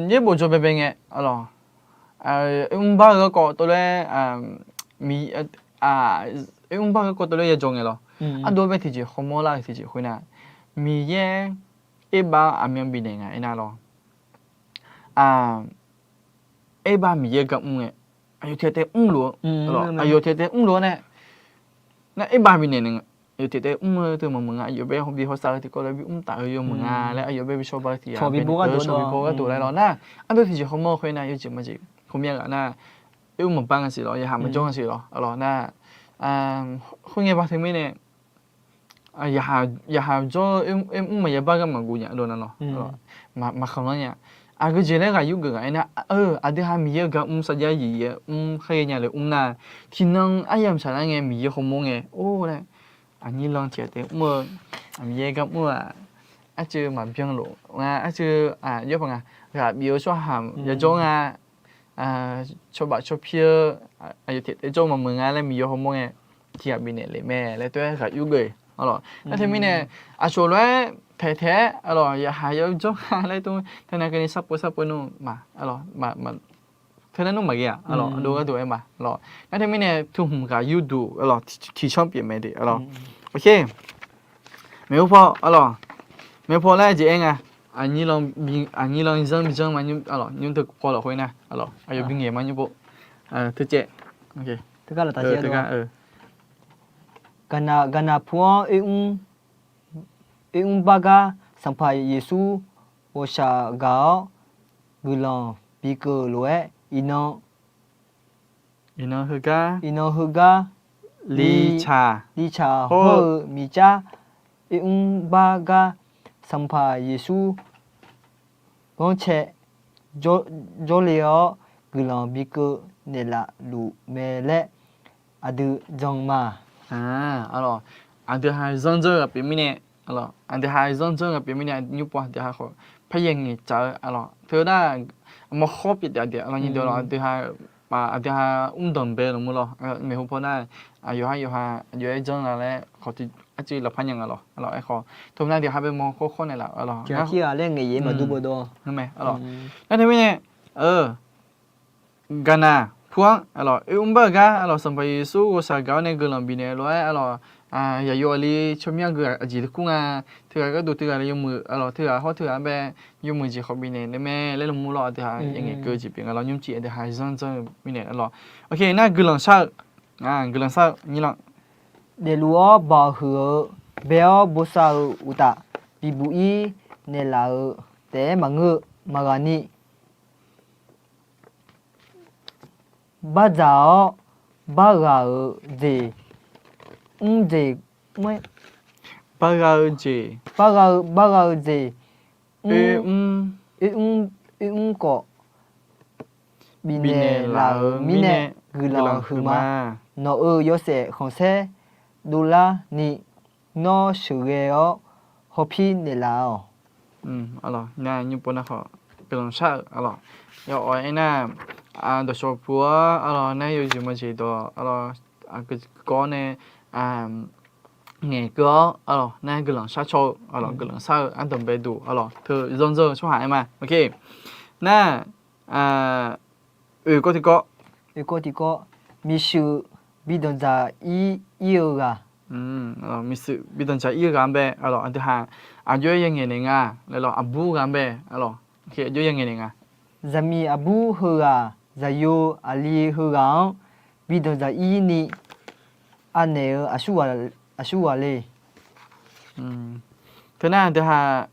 yaerbof jawr baebae ngae, oermr bar-eu garkawv tov laer, oermr bar-eu garkawv tov laer ya jawr ngae lawr. Ardov bae tiqjeq hawmawr lar-eu tiqjeq khoernar, Miqyaer erbar aqmyan bifnaeq nga aernar lawr. Erbar Miqyaer gar mr ngae, aqyawf tiqghaq taef mrluf-eu, aqyawf tiqghaq taef mrluf-anr nae, nar erbar bifnaeq naeq, aqyawf tiqghaq taef mr-eu teu maqmeuq nga, aqyawf bae bi hawsav-eu tiqkawv laer bi mr taf-eu yawmuiq nga laer, aqyawf bae bi shawba-eu tiqghaq, cawq bi baw gharduq laer lawr nar, ardov tiqjeq hawmawr khoernar yawjeq maqjeq hawmya ghaq nar, oermr maqbar nga siq lawr, yaqhaq maqjawr nga siq lawr, lawr nar, khoerngae bar teumirnae, yaqhaq jawr-eu oermr maqya bar gar maqguv nya dov nar lawr, maqkhanqlanr nya. Aqgeujeq laer ghaq yurgeuf ghaq aernar, aqdui ha Miqyaer-eu gar mr sarjax yiq yaer mr kharghae nya le mr nar, tiqnan aryamq saqlar ngae Miqyaer hawmawr ngae or laer, aqnyir lan tiqghaq taef mr-eu, Miqyaer gar mr-aq, arcuiv maqbyan lof nga, arcuiv yawr paq nga, ghaq bif-eu tsawrhaq yajawr nga, cawba cawpir-eu, aqyawf tiqghaq taef jawr maqmeuq nga laer Miqyaer hawmawr ngae, tiqghaq bifnaeq lef mae laer tov-aer ghaq yurgeuf-eu lawr. Nar teumirnae, aqcawq lof-aer taeqtaeq-aer lawr, yaqhaq yawjawr nga laer tov, teunav keuvni sarpov sarpov nmr ma, teunav nmr maqghae-aq lawr, aqdov gharduq aer ma lawr. Nar teumirnae, teuhmq ghaq yurduq lawr, tiqcanr pyeuf mae de lawr. Maeqhu paw lawr, maeqhu paw laer jeq aer nga, aqnyir lan zanr bi janr ma, nymr teu paw lafkhoer nar lawr, aqyawf bingaeq ma nymr pov, teucaev, teugar, gaqnaq pu-anr oermr bar gar Sanqpaq Yeqsur ghawqshaq gaq-awr guiqlanq bikeuv lof-aer, iqnan, iqnan heugar, iqnan heugar lica, lica hawr-eu miqcar oermr bar gar Sanqpaq Yeqsur ghanrcae jawrle-awr guiqlanq bikeuv naeqlaf luf mae laer aqdui jan ma. Aqdui ha zanr janr ghaq pyeuf mirnae, aqdui ha zanr janr ghaq pyeuf mirnae, nymr pov aqdui ha khawf paryaer ngaeqtsaq-eu lawr, teunar mawrkhawr pyeuf taef-a de lawr, nyirdeuq lawr, aqdui ha, aqdui ha mrdanq bae lawr mur lawr, maeqhu paw nar, aqyawf ha yawqha aqjox-aer janr la laer khawf, arcuiv lafpar nya nga lawr, aerkhawf teunar aqdui ha bae mawrkhawr khawr naeqlaf lawr, tirghaq laer ngaeq yaef maqdur bawdawr, ngar mae lawr. Nar teumirnae, gaqnaq pu-anr lawr oermr bar-eu gar lawr Sanqpaq Yeqsur ghawqshaq gaq-awr nae guiqlanq bifnaeq lof-aer lawr, yaqyo aqli tsawrmyanr geu aqjeq teukur nga, teughaq gharduq teughaq le yawmuiq lawr, teughaq hawr teughaq-anr bae yawmuiq jeq khawf bifnaeq nae mae laer lawr mur lawr, aqdui ha yawf ngaeq keuv jeq pyeuf nga lawr, nymrcif aqdui ha zanr janr-eu mirnae lawr. Oke, nar guiqlanq shar-eu, guiqlanq shar-eu nyiq lanq. Daefluf-awr baoq huiq-eu, bae-awr bosav-eu uqtaf, bibuq-ir naeqlaf-eu taef-aer maqngeur-eu maqghaq ni, bardzaq-awr barghaq-eu jeq, mr jeq, barghaq-eu jeq, barghaq-eu, barghaq-eu jeq, oermr, oermr khawf bifnaeq laf-euq mirnae guiqlanq huiqma. Nawq-euq yawshaef khanqsaer dovlar ni nawr sheuqghae-awr hawpir naeqlaf-awq. Nar nymr pov nar khawf guiqlanq shar-euq lawr, yawawq aernar, dawqshawq puq-awr lawr, nar yawjeq maqjeq dawq lawr, aqgeu kawv-awr nae ngaeqkeuv-awr lawr, nar guiqlanq shar caw-eu lawr, guiqlanq shar-eu ardanq bae duq lawr, teu zanr janr-eu tsawrhaq aer ma. Nar oeq kawv tiqkawv, oeq kawv tiqkawv, miqshuif bi danqdzaq ir-eu ghaq, miqshuif bi danqdzaq ir-eu ghaq-anr bae lawr, aqdui ha aqjox-aer yangaeq naeq nga laer lawr, aqbur ghaq-anr bae lawr, aqjox yangaeq naeq nga. Zaqmiq aqbur heughaq, zaqyo aqli heughaq-anr bi danqdzaq ir ni anaeq-eu aqsurghaq le. Teunar aqdui ha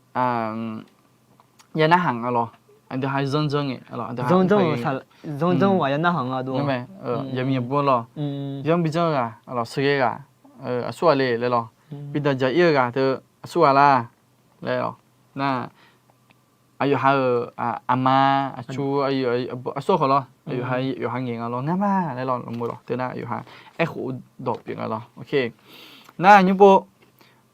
ya narhaq nga lawr, aqdui ha zanr janr ngae, zanr janr-eu ghaq ya narhaq nga dov, zaqmiq aqbur lawr, zanr bi janr-eu ghaq lawr, sheuqghae ghaq, aqsurghaq le laer lawr, bi danqdzaq ir-eu ghaq teu aqsurghaq lar laer lawr, nar aqyawf ha-euq aqma, aqcu, aqsur khawf lawr, aqyawf ha, yawqha ngaeq nga lawr, ngar ma laer lawr, lawr mur lawr, teunar aqyawf ha aerkhof dawq pyeuf nga lawr. Nar nymr pov,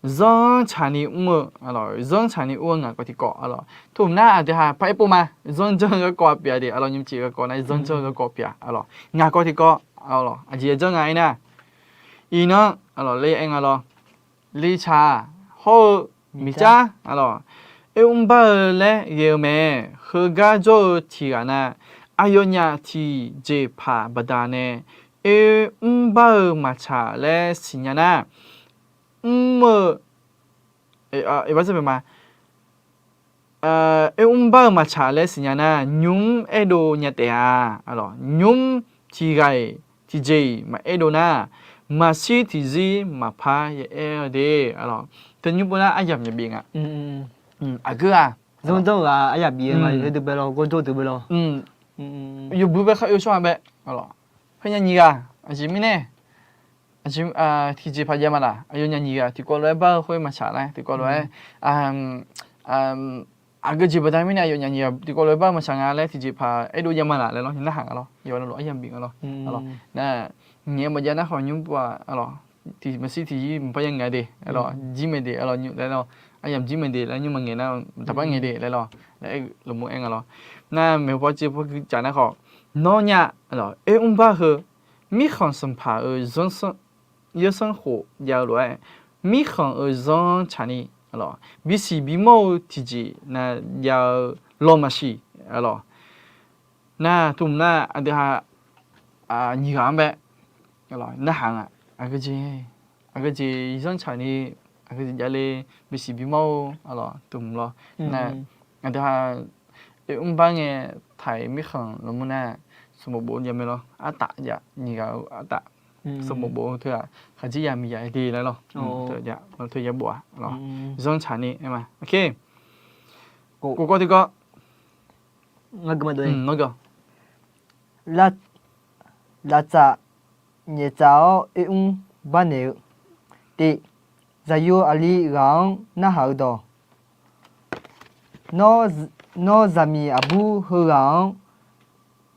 zanr tsaqni mr-eu, zanr tsaqni mr-eu ngaq kawv tiqkawv lawr, tov nar aqdui ha paraer pov ma, zanr janr-eu garkawv pyeuf-a de lawr, nymrcif garkawv nar zanr janr-eu garkawv pyeuf-a lawr, ngaq kawv tiqkawv lawr, aqjeq ya janr nga aernar, Iqnan, aqlawq, le aer nga lawr. Litsaq hawr-eu miqcar, aqlawq, oermr bar-eu laer ghae-eu mae. Heugar jawr-eu tiq ghaq na, aqyawfnyaf tiqjeqpaq baqda'nae oermr bar-eu maqtsaq laer siqnya nar, mr-eu, oermr bar-eu maqtsaq laer siqnya nar, nymr aerdov nya taef-a. Aqlawq, nymr tiq ghaq-iq tiqjeq-iq maqaerdov nar, maqshir tiqzir maqpar yaaer-eu de. Aqlawq, teunymr pov nar aryamq yabif nga. Aqgeu-aq, zanr zanr-eu ghaq aryamq bif-eu ma, heudeuq bae lawr, gawrdawr deuq bae lawr. Yawbui bae khar oe-eu tsawrhaq bae, aqlawq, khoernya nyiq ghaq aqjeq mirnae tiqjeqpaq jav ma laq. Aqyawfnyaf nyiq ghaq tiqkawv lof-aer bar-eu khoer maqtsaq nar, tiqkawv lof-aer aqgeu jeq baqda mirnae aqyawfnyaf nyiq ghaq tiqkawv lof-aer bar-eu maqtsaq nga laer tiqjeqpaq aerdov jav ma laq laer lawr, narhaq nga lawr, yawqha navluf aryamq bif nga lawr. Aqlawq, nar nyiq-aer maqjav nar khawf nymr pov-aq, aqlawq, tiq maqshir tiqzir maqpar ya ngae de, aqlawq, jir mae de, aqlawq, nymr laer lawr, aryamq jir mae de laer, nymr maqngaeq nar daqpar ngae de laer lawr, laer lawqmur aer nga lawr. Nar maeqhu paw civ paw gui caf nar khawf, nawnyaf, aqlawq, oermr bar heu mirkhanq sanqpaq-euq zanr sanr, yaersanr khof jav-eu lof-aer, mirkhanq-euq zanr tsaqni, aqlawq, bisiq bimawr-eu tiqjeq nav jav-eu lawmaqsiq, aqlawq, nar tmq nar aqdui ha nyiq ghaq-anr bae narhaq nga. Aqgeu jeq, aqgeu jeq zanr tsaqni, aqgeu jeq javle, bisiq bimawr-eu, aqlawq, tmq lawr. Nar aqdui ha oermr bar ngae taq-iq mirkhanq lawqmur nar, sanqbof bof jav mae lawr, artaf jav, nyiq ghaq-eu artaf sanqbof bof-eu teu-aq, khaqdzerzaq miqzaq de laer lawr. Teu yabof-aq, zanr tsaqni aer ma. Kov kawv tiqkawv. Lavtsaf nyaeftsaf-awr oermr bar naeq-eu. Tiv, zaqyo aqli ghaq-anr narhaq-eu dawq. Nawr, zaqmiq aqbur heughaq-anr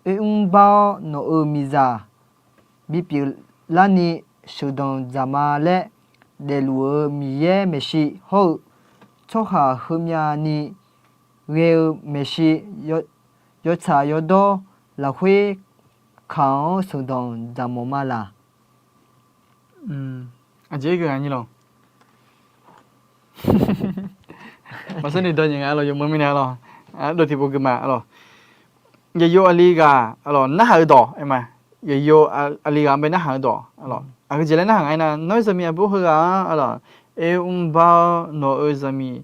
oermr bar-awr, nawq-euq miqzaq bipyeuf larni sheuqdanq dzaq ma laer daefluf-eu Miqyaer maeqshi hawr-eu, tsawrhaq heumyav ni ghae-eu maeqshi, yawtsaq yawdawr lafkhoer kamq-anr sheuqdanq dzaq mawf ma laq. Aqjeq gui-aq nyir lawq. Maqsar ni dawq nyaef nga lawq, yawmuiq mirnae lawq. Ardov tiqpov gui ma lawq. Yaqyo aqli ghaq lawq narhaq-eu dawq aer ma. Yaqyo aqli ghaq-anr bae narhaq-eu dawq lawq. Aqgeu jeq laer narhaq nga aernar, nawr zaqmiq aqbur heughaq-anr lawq, oermr bar-awr nawq-euq zaqmiq,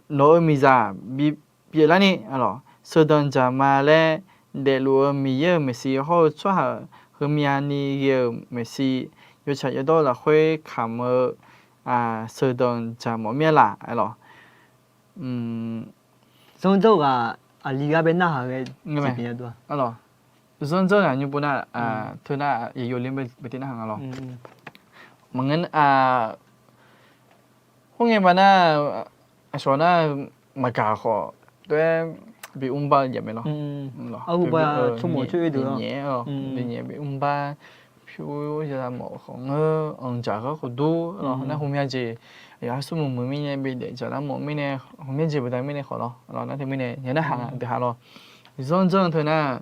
nawq-euq miqzaq bipyeuf larni lawq, sheuqdanq dzaq ma laer daefluf-eu Miqyaer-euq maeqshi hawr-eu tsawrhaq heumyav ni ghae-euq maeqshi, yawtsaq yawdawr lafkhoer kamq-eu sheuqdanq dzaq mawf mir-a laq lawq. Zanr dzanr-eu ghaq aqli ghaq bae narhaq ghae tiqpyaq nya dov-a. Zanr dzanr-eu ghaq nymr pov nar, teu nar yaqyo aqli-anr bae tir narhaq nga lawq. Maqngeur, khoerngae baqnar, aqcawq nar maqgaq khawf, tov-aer bi mr bar-eu jav mae lawr. Arhu ba tsawrmawq tsawrmawq-aer bi mr bar, pyur yaza mawf khawf ngeur, anqdzaq ghaq khawf dur lawr. Nar heumyav jeq, aqyawf ha smrmuiq muiq mirnae bi daefdzaq lar mawf mirnae, heumyav jeq baqda mirnae khawf lawr. Nar teumirnae nya narhaq nga deuq ha lawr. Zanr dzanr-eu teu nar,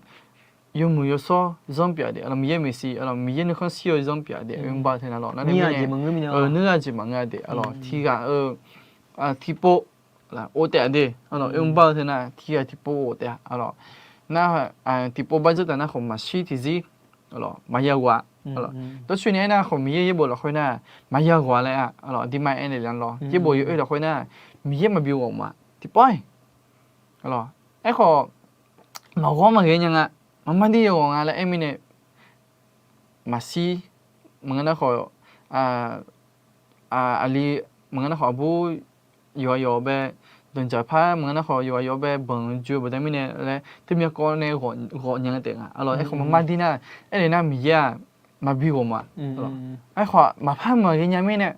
yawmuiq yawshawr zanr pyaf daef lawr, Miqyaer maeqshi lawr, Miqyaer nuikhanr shir-eu zanr pyaf daef, oermr bar-eu teu nar lawr. Nar teumirnae, nuighaq jeq maqngeur daef lawr, tiq ghaq-eu, tiqpov of taef-a de lawr, oermr bar-eu teu nar tiq ghaq tiqpov of taef-a lawr. Nar, tiqpov bar dzeur taf nar khawf maqshir tiqzir lawr, maqya ghawq-a lawr. Dawrcoeni aernar khawf Miqyaer yaerbof lafkhoer nar maqya ghawq-a laer-a lawr, aqdirma aernaeq laf lawr. Yaerbof yaw oer lafkhoer nar Miqyaer maqbi ghawq ma tiqpov-aer lawr. Aerkhawf, maqghawr maqghae nya nga, maqmar dir yaw ghawq nga laer aer mirnae, maqshir, maqngeur nar khawf, aqli, maqngeur nar khawf aqbur yawqha yawq bae, danqdzaq par maqngeur nar khawf yawqha yawq bae banq joe baqda mirnae laer teumyav kawv nae ghawq nya taef nga lawr. Aerkhawf maqmar dir nar, aernaeq nar Miqyaer-aq maqbi ghawq ma. Aerkhawf maqpar maqghae nya mirnae,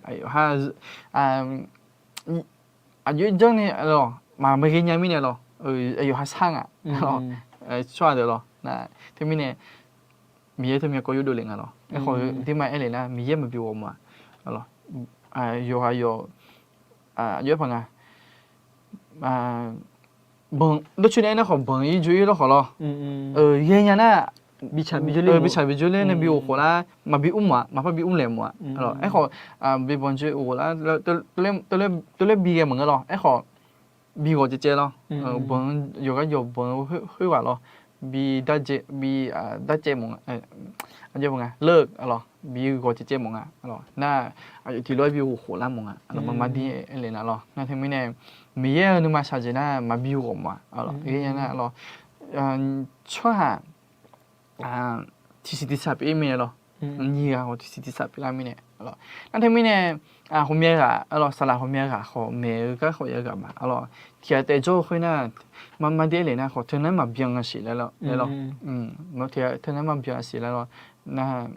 aqjox janrni lawr, maqghae nya mirnae lawr, aqyawf ha shar nga lawr, tsawrhaq deuq lawr. Teumirnae Miqyaer teumyav kawv yurdov lef nga lawr. Aerkhawf aqdirma aernaeq nar Miqyaer maqbi ghawq ma lawr. Yawqha yawq, aqjox-aer paq nga. Dawrcoeni aernar khawf banq ir joe ir lawr khawf lawr. Ghae nya nar, bi tsaq bi jawrler nae bi ghof khof lar, maqbi mr mawf-a, maqpar bi mr laeq mawf-a. Aerkhawf, bi banq joe ghof lar, teulof bi ghae maqngeur lawr. Aerkhawf, bi ghawq caevcaev lawr. Banq-anr yawqghaq yawq banq-eu khoerghaq lawr, bi darcaev, bi darcaev mawf nga, aqjeq nga lawr, bi ghawq caevcaev mawf nga lawr. Nar, aqyawf tiqlof-aer bi ghof khof lar mawf nga lawr, maqmar dir aer le nar lawr. Nar teumirnae, Miqyaer-euq nuima shaqjeq nar maqbi ghawq mawf-a lawr. Nar lawr, tsawrhaq tiqsiq tiqsaq pyeuf-ir mirnae lawr. Nyiq ghaq khawf tiqsiq tiqsaq pyeuflar mirnae lawr. Nar teumirnae, ghawqmya ghaq lawr, saqlaq ghawqmya ghaq khawf maeq-eu gar khawf ya ghaq ma lawr. Tiq ghaq taef jawr-eu khoer nar, maqmar dir aer le nar khawf teunar maqbyan-a siq laer lawr. Teunar maqbyan-a siq laer lawr. Nar,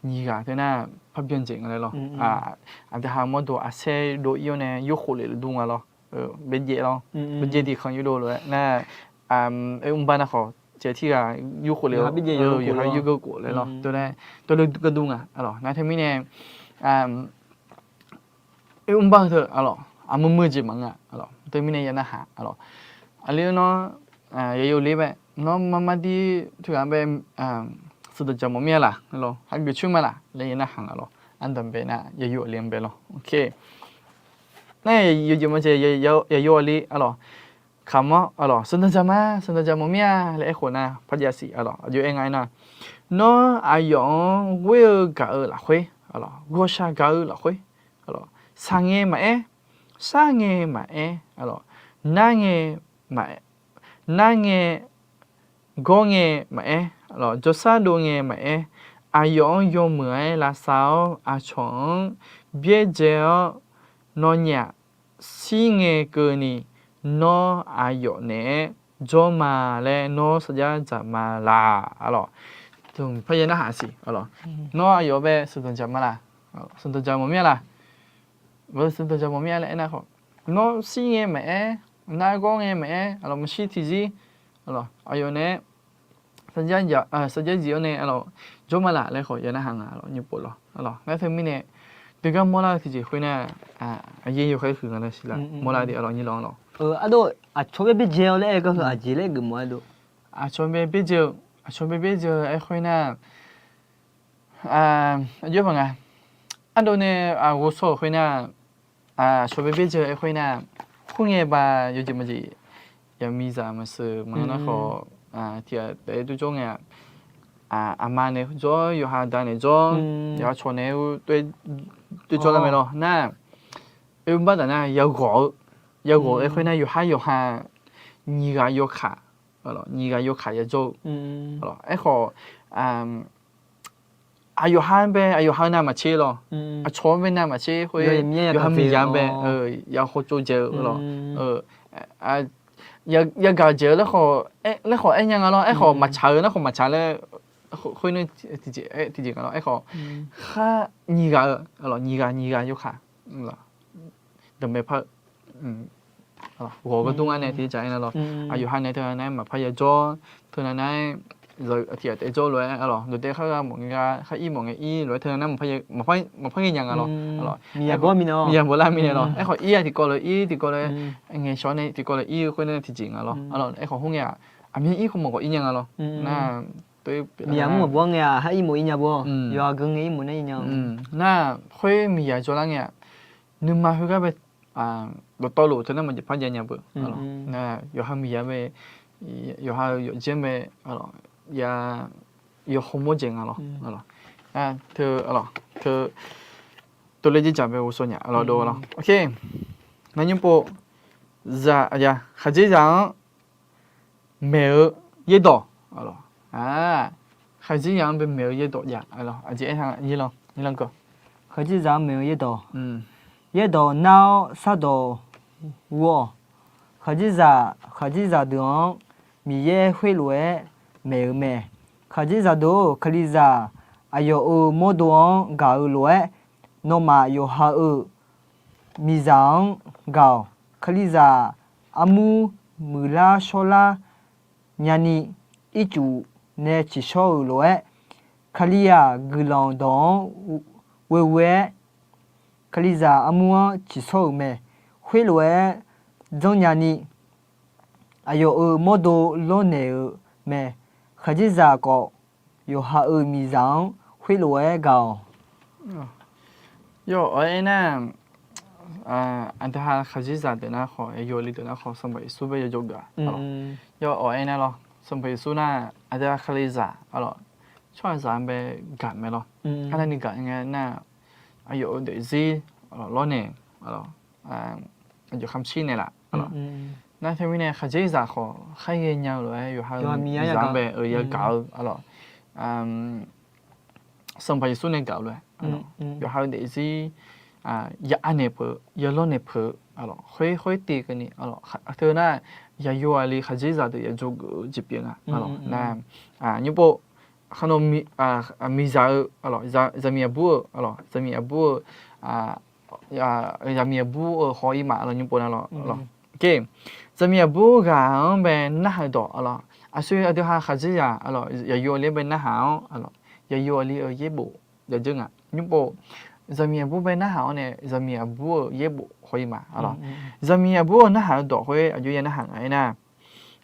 nyiq ghaq teunar parbyan jeq nga laer lawr. Aqdaqha mawrdo aqsaer dov-ir-awr nae yurkhof lef dur nga lawr. Byaerdzae lawr, byaerdzae tiqkhanq yurdov lof-aer nar, oermr bar nar khawf, tiq ghaq tirghaq yurkhof lef-awr yawqha yurgeuf khof laer lawr. Teulof gharduq nga lawr. Nar teumirnae, oermr bar-eu teu lawr, aqmur mur-eu jeq maqngeur lawr. Teumirnae ya narhaq lawr. Aqli-eu nawr, yaqyawf le bae nawr maqmar dir teughaq bae, sheuqdanq jaq mawf mir-a laq lawr, hageuf coer ma laq laer ya narhaq nga lawr. Ardanq bae nar yaqyawf le-anr bae lawr. Nar yawjeq maqjeq yaqyawf le lawr, kaq mawr lawr, sheuqdanq jaq ma, sheuqdanq jaq mawf mir-a laer aerkhof nar parjav siq lawr. Aqjox aer nga aernar, nawr aqyawf-anr ghoer-eu gaq-eu lafkhoer, ghawqshaq gaq-eu lafkhoer, saq ngae maqaer, sar ngae maqaer, nar ngae maqaer, nar ngae gawr ngae maqaer, jawrsar dov ngae maqaer, aqyawf-anr yawmuiq-aer lavsav-awr aqcawq-anr byaerdzae-awr nawnyaf shir ngae keuvni, nawr aqyawf naeq-aer jawr ma laer nawr sarjax dzaq ma laq lawr. Parya narhaq siq lawr. Nawr aqyawf bae sheuqdanq jaq ma laq, sheuqdanq jaq mawf mir-a laq, sheuqdanq jaq mawf mir-a laer aernar khawf, nawr shir ngae maqaer, nar gawr ngae maqaer, maqshir tiqzir, aqyawf naeq-aer sarjax dzif-awr nae jawr ma laq laer khawf ya narhaq nga lawr, nymrpov lawr. Nar teumirnae, deugar mawrlar-eu tiqjeq khoer nar, aqyaer yawkhaer huiq nga nar siq laf mawrlar de lawr, nyir lawr lawr. Ardov, aqcawq bae byaerdzae-awr laer aer-eu gar heu aqjeq laer geufmawf-a dov. Aqcawq bae byaerdzae-eu, aqcawq bae byaerdzae-eu aer khoer nar, aqjox paq nga, ardov nae ghovshaw-euq khoer nar, aqcawq bae byaerdzae-eu aer khoer nar, khoerngae ba yawjeq maqjeq, yaqmiqzaq maqseuq maqngeur nar khawf, tiq ghaq taef-aer dur jawr ngae-aq, aqma naeq-aer jawr, yawqha da naeq-aer jawr, yawqha cawq naeq-aer dur jawr lar mae lawr. Nar, oermr bar taf nar yaghawq-eu, yaghawq-eu aer khoer nar yawqhar yawqha nyiq ghaq yawkaq, nyiq ghaq yawkaq yajawr-eu. Aerkhawf, aqyawqha-anr bae aqyawqha-eu navmaqtser lawr, aqcawq-anr bae navmaqtser khoer, yawqha miqzaq-anr bae yakhawf tsovdzaeq-eu lawr, yagaq dzaeq-eu laer khawf aer nya nga lawr. Aerkhawf maqtsaq-eu nar khawf maqtsaq laer, khoer nar tiqjeq nga lawr. Aerkhawf, khar nyiq ghaq-eu, nyiq ghaq nyiq ghaq yawkaq, danqbae par-eu ghawq gharduq ngar nae tiqjeq dzaq-aer nar lawr. Aqyawqha nae teunav nar-aer maqpar yajawr, teunav nar-aer tiq ghaq taef jawr lof-aer lawr, dawqdae khar gha mawf ngae gha, khar ir mawf ngae ir lof-aer teunav nar maqpar ghae nya nga lawr. Miqyaer bawlar mirnae lawr. Aerkhawf ir-aq tiqkawv lof-aer ir, tiqkawv lof-aer ngaeqshawr nae tiqkawv lof-aer ir-eu khoer nar tiqjeq nga lawr. Aerkhawf khoerngae-aq, aqmyan ir khawf mawf khawf ir nya nga lawr. Nar, miqyaer mr maqbawr ngae-aq, khar ir mawf ir nya bawr, yawqha geu ngae ir mawf nar ir nya. Nar, khoer miqyaer jawrlar ngae-aq, nuima khoergar bae dawqtawvluf teunar maqjeq par jav nya beu. Nar, yawqha miqyaer bae, yawqha-eu yawqjeq bae, ya, yawqha mawr dzaeq nga lawr. Teu, teu, tov laer jirdzaq bae ghovshaw nya lawr dov lawr. Ngar nymr pov, zaq, khaqdzerzaq-anr maeq-eu yaerdawq. Khaqdzerzaq-anr bae maeq-eu yaerdawq jav. Aqjeq aer, khaqdzerzaq-anr maeq-eu yaerdawq. Yaerdawq nar-awr shardawq ghur-awq. Khaqdzerzaq, khaqdzerzaq deuq-anr Miqyaer khoerlof-aer maeq-eu mae. Khaqdzerzaq deuq-or, Kalizaq aqyawf-euq mawrdo-anr gaq-eu lof-aer, nawmaf yawqha-euq miqzaq-anr gaq-awq. Kalizaq armur muiqlar shawrlar nyani, ircuf nae tsiqshawr-euq lof-aer, Kalizaq guiqlanq dawq-anr ghoeghoe-aer, Kalizaq armur-anr tsiqshawr-euq mae. Khoerlof-aer janrnya ni, aqyawf-euq mawrdo lawrnaeq-eu mae. Khaqdzerzaq khawf, yawqha-euq miqzaq-anr khoerlof-aer gaq-awq. Yawf, awq-aer nar, aqdui ha khaqdzerzaq deuq nar khawf, yawqha-euq deuq nar khawf, Sanqpaq Yeqsur bae yawjawr geuf-a. Yawf, awq-aer nar lawr, Sanqpaq Yeqsur nar aqdui ha kalizaq, aqlawq, tsawrhaqzaq-anr bae gaq mae lawr. Arnavni gaq ngae nar, aqyawf-euq daefzir lawrnaeq, aqyawf khamqshir naeqlaf. Nar teumirnae khaqdzerzaq khawf kharghae nya-eu lof-aer yawqha-euq miqzaq-anr bae-eu yagaq-eu, aqlawq, Sanqpaq Yeqsur nae gaq-eu lof-aer, yawqha-euq daefzir ya anaeq peuq-eu, ya lawrnaeq peuq-eu, aqlawq, khoer khoer tiv keuvni, aqlawq, teu nar, yaqyo aqli khaqdzerzaq deuq yajawr geuf-eu jeq pyeuf nga, aqlawq, nar, nymrpov, khaqnav, miqzaq-eu, aqlawq, zaqmiq aqbur-eu, aqlawq, zaqmiq aqbur-eu, zaqmiq aqbur-eu haw-ir ma, aqlawq, nymrpov nar lawr, aqlawq. Zaqmiq aqbur ghaq-anr bae narhaq dawq, aqlawq, aqsur aqdui ha khaqdzerzaq, aqlawq, yaqyo aqli-anr bae narhaq-awr, aqlawq, yaqyo aqli-euq yaerbof yajeur nga. Nymrpov, zaqmiq aqbur bae narhaq-awr nae zaqmiq aqbur-euq yaerbof haw-ir ma, aqlawq. Zaqmiq aqbur-euq narhaq-eu dawq khoer aqjox ya narhaq nga-aer nar,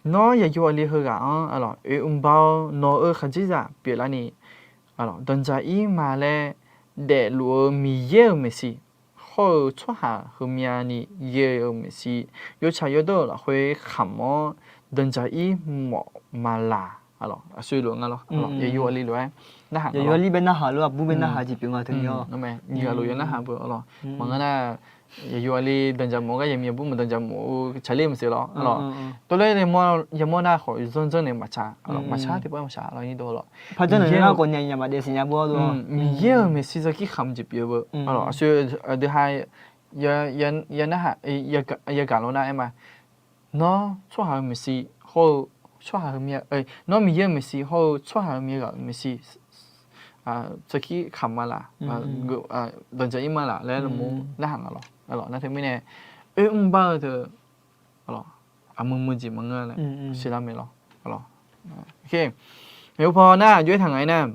nawr yaqyo aqli heughaq-anr, aqlawq, oe mr bar-awr nawq-euq khaqdzerzaq pyeuflarni, aqlawq, danqdzaq-ir ma laer daefluf-eu Miqyaer-euq maeqshi hawr-eu tsawrhaq heumyavni ghae-euq maeqshi, yawtsaq yawdawr-euq lafkhoer kamq-awr danqdzaq-ir mawf ma laq, aqlawq, aqsur lof nga lawr, yaqyo aqli lof-aer narhaq nga lawr. Yaqyo aqli bae narhaq lof-aer aqbur bae narhaq jeq pyeuf nga teu ni-awr. Nyiq ghaq lof ya narhaq beu, aqlawq. Maqngeur nar, yaqyo aqli danqdzaq mawf-eu gar yaqmiq aqbur maqdanqdzaq mawf-eu tsaqler maqsiq lawr, aqlawq. Tawvler yamawr nar khawf zanr janr nae maqtsaq, aqlawq, maqshar tiqpar maqshaq, aqlawq, nyiq dawq lawr. Miqyaer-euq maeqshi sarkir kamq jeq pyeuf beu, aqlawq, aqsur aqdui ha ya narhaq, yagaq lawr nar-aer ma. Nawr tsawrhaq-euq maeqshi hawr-eu, tsawrhaq heu, nawr Miqyaer-euq maeqshi hawr-eu tsawrhaq heumya ghaq-euq maeqshi sarkir kamq ma laq, danqdzaq-ir ma laq laer lmq narhaq nga lawr, aqlawq. Nar teumirnae oe mr bar-eu teu, aqlawq, aqmuiq muiq jeq maqngeur laer siqlar mae lawr, aqlawq. Maqyawpaw nar aqjox-aer taq ngaq-aer nar,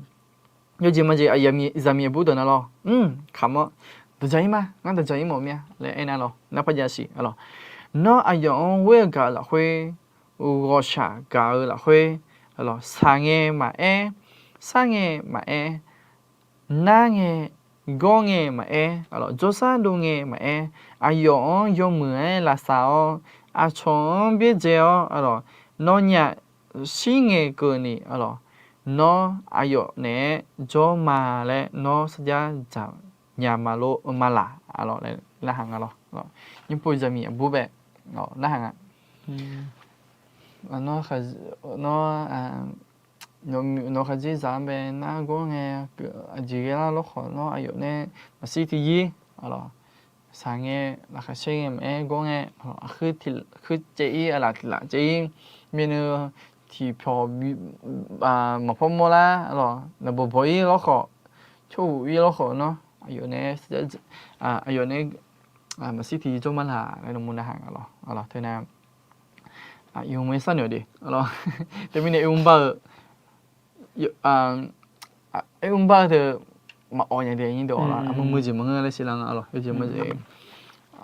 yawjeq majeq zaqmiq aqbur deuq nar lawr, kamq-awr, danqdzaq-ir ma, ngar danqdzaq-ir mawf mir-a laer aernar lawr, nar par jav siq, aqlawq. Nawr aqyawf-anr ghoer-eu gaq-eu lafkhoer, ghawqshaq gaq-eu lafkhoer, aqlawq, shaq ngae maqaer, sar ngae maqaer, nar ngae, gawr ngae maqaer, aqlawq, jawrsar dov ngae maqaer, aqyawf-anr yawmuiq-aer lavsav-awr, aqcawq-anr byaerdzae-awr, aqlawq, nawnyaf shir ngae keuvni, aqlawq, nawr aqyawf naeq-aer jawr ma laer nawr sarjax dzaq nya ma lor, ma laq, aqlawq, narhaq nga lawr. Nymrpov zaqmiq aqbur bae narhaq nga. Nawr, nawr, nawq khaqdzerzaq-anr bae nargawr ngae, aqjeq ghae lar lawrkhawf nawr aqyawf nae maqshir tiqyir, aqlawq, shaq ngae, laqkhaq shaer ngae maqaer gawr ngae, aqkuir caev-ir, aqlaf tiq laf caev-ir, myavnuiv tiqpyawq maqpawr mawrlar, aqlawq, naqbawq bawq-ir lawrkhawf, tsawrhuq-ir lawrkhawf nawr aqyawf nae, aqyawf nae maqshir tiqyir jawr ma laq laer nawq mur narhaq nga lawr, aqlawq, teu nar, iq-eu maqaer sharnoeq de, aqlawq, teumirnae oe mr bar-eu, oe mr bar-eu teu maqawq nya de, aqmuiq muiq jeq maqngeur laer siqlar nga, aqlawq, yawjeq majeq,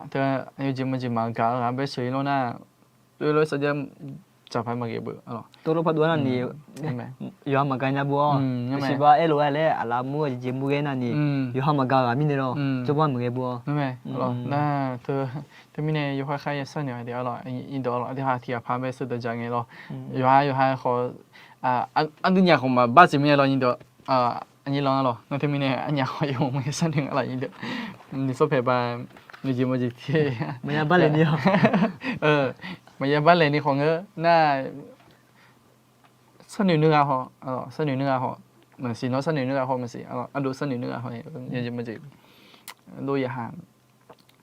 teu, yawjeq majeq maqgaq-eu ghaq bae sheuq-ir lawr nar, oe lof-aer sarjax dzaq paq maqghae beu, aqlawq, tov lof par dov-aer navni, yawqha maqgaq nya beu-awr, siqba aerlof-aer laer aqlaf mur-eu jeq mur ghae navni, yawqha maqgaq ghaq mirnae lawr, jawrbar maqghae beu-awr. Nar, teumirnae yawkhaer khaer ya sharnoeq-a de, aqlawq, iqdawq lawq, aqdui ha tiq ghaq paq bae sheuq dawq dzaq ngae lawr, yawqha yawqha khawf, aqdui nyaf khawf maqbar jeq mirnae lawr, iqdawq, aqnyir lan-a lawq, nar teumirnae aqnyaf khawf yawmuiq ya sharnoeq nga lawq, iqdawq, nuisawr paeq ba, nuijeq mawjeq tiq, maqya bar laeq ni-awr, maqya bar laeq ni khawf ngeur nar, sharnoeq nuighaq haw, sharnoeq nuighaq haw, maqsiq, nawr sharnoeq nuighaq haw maqsiq, ardov sharnoeq nuighaq haw, yawjeq maqjeq, ardov yaqhaq,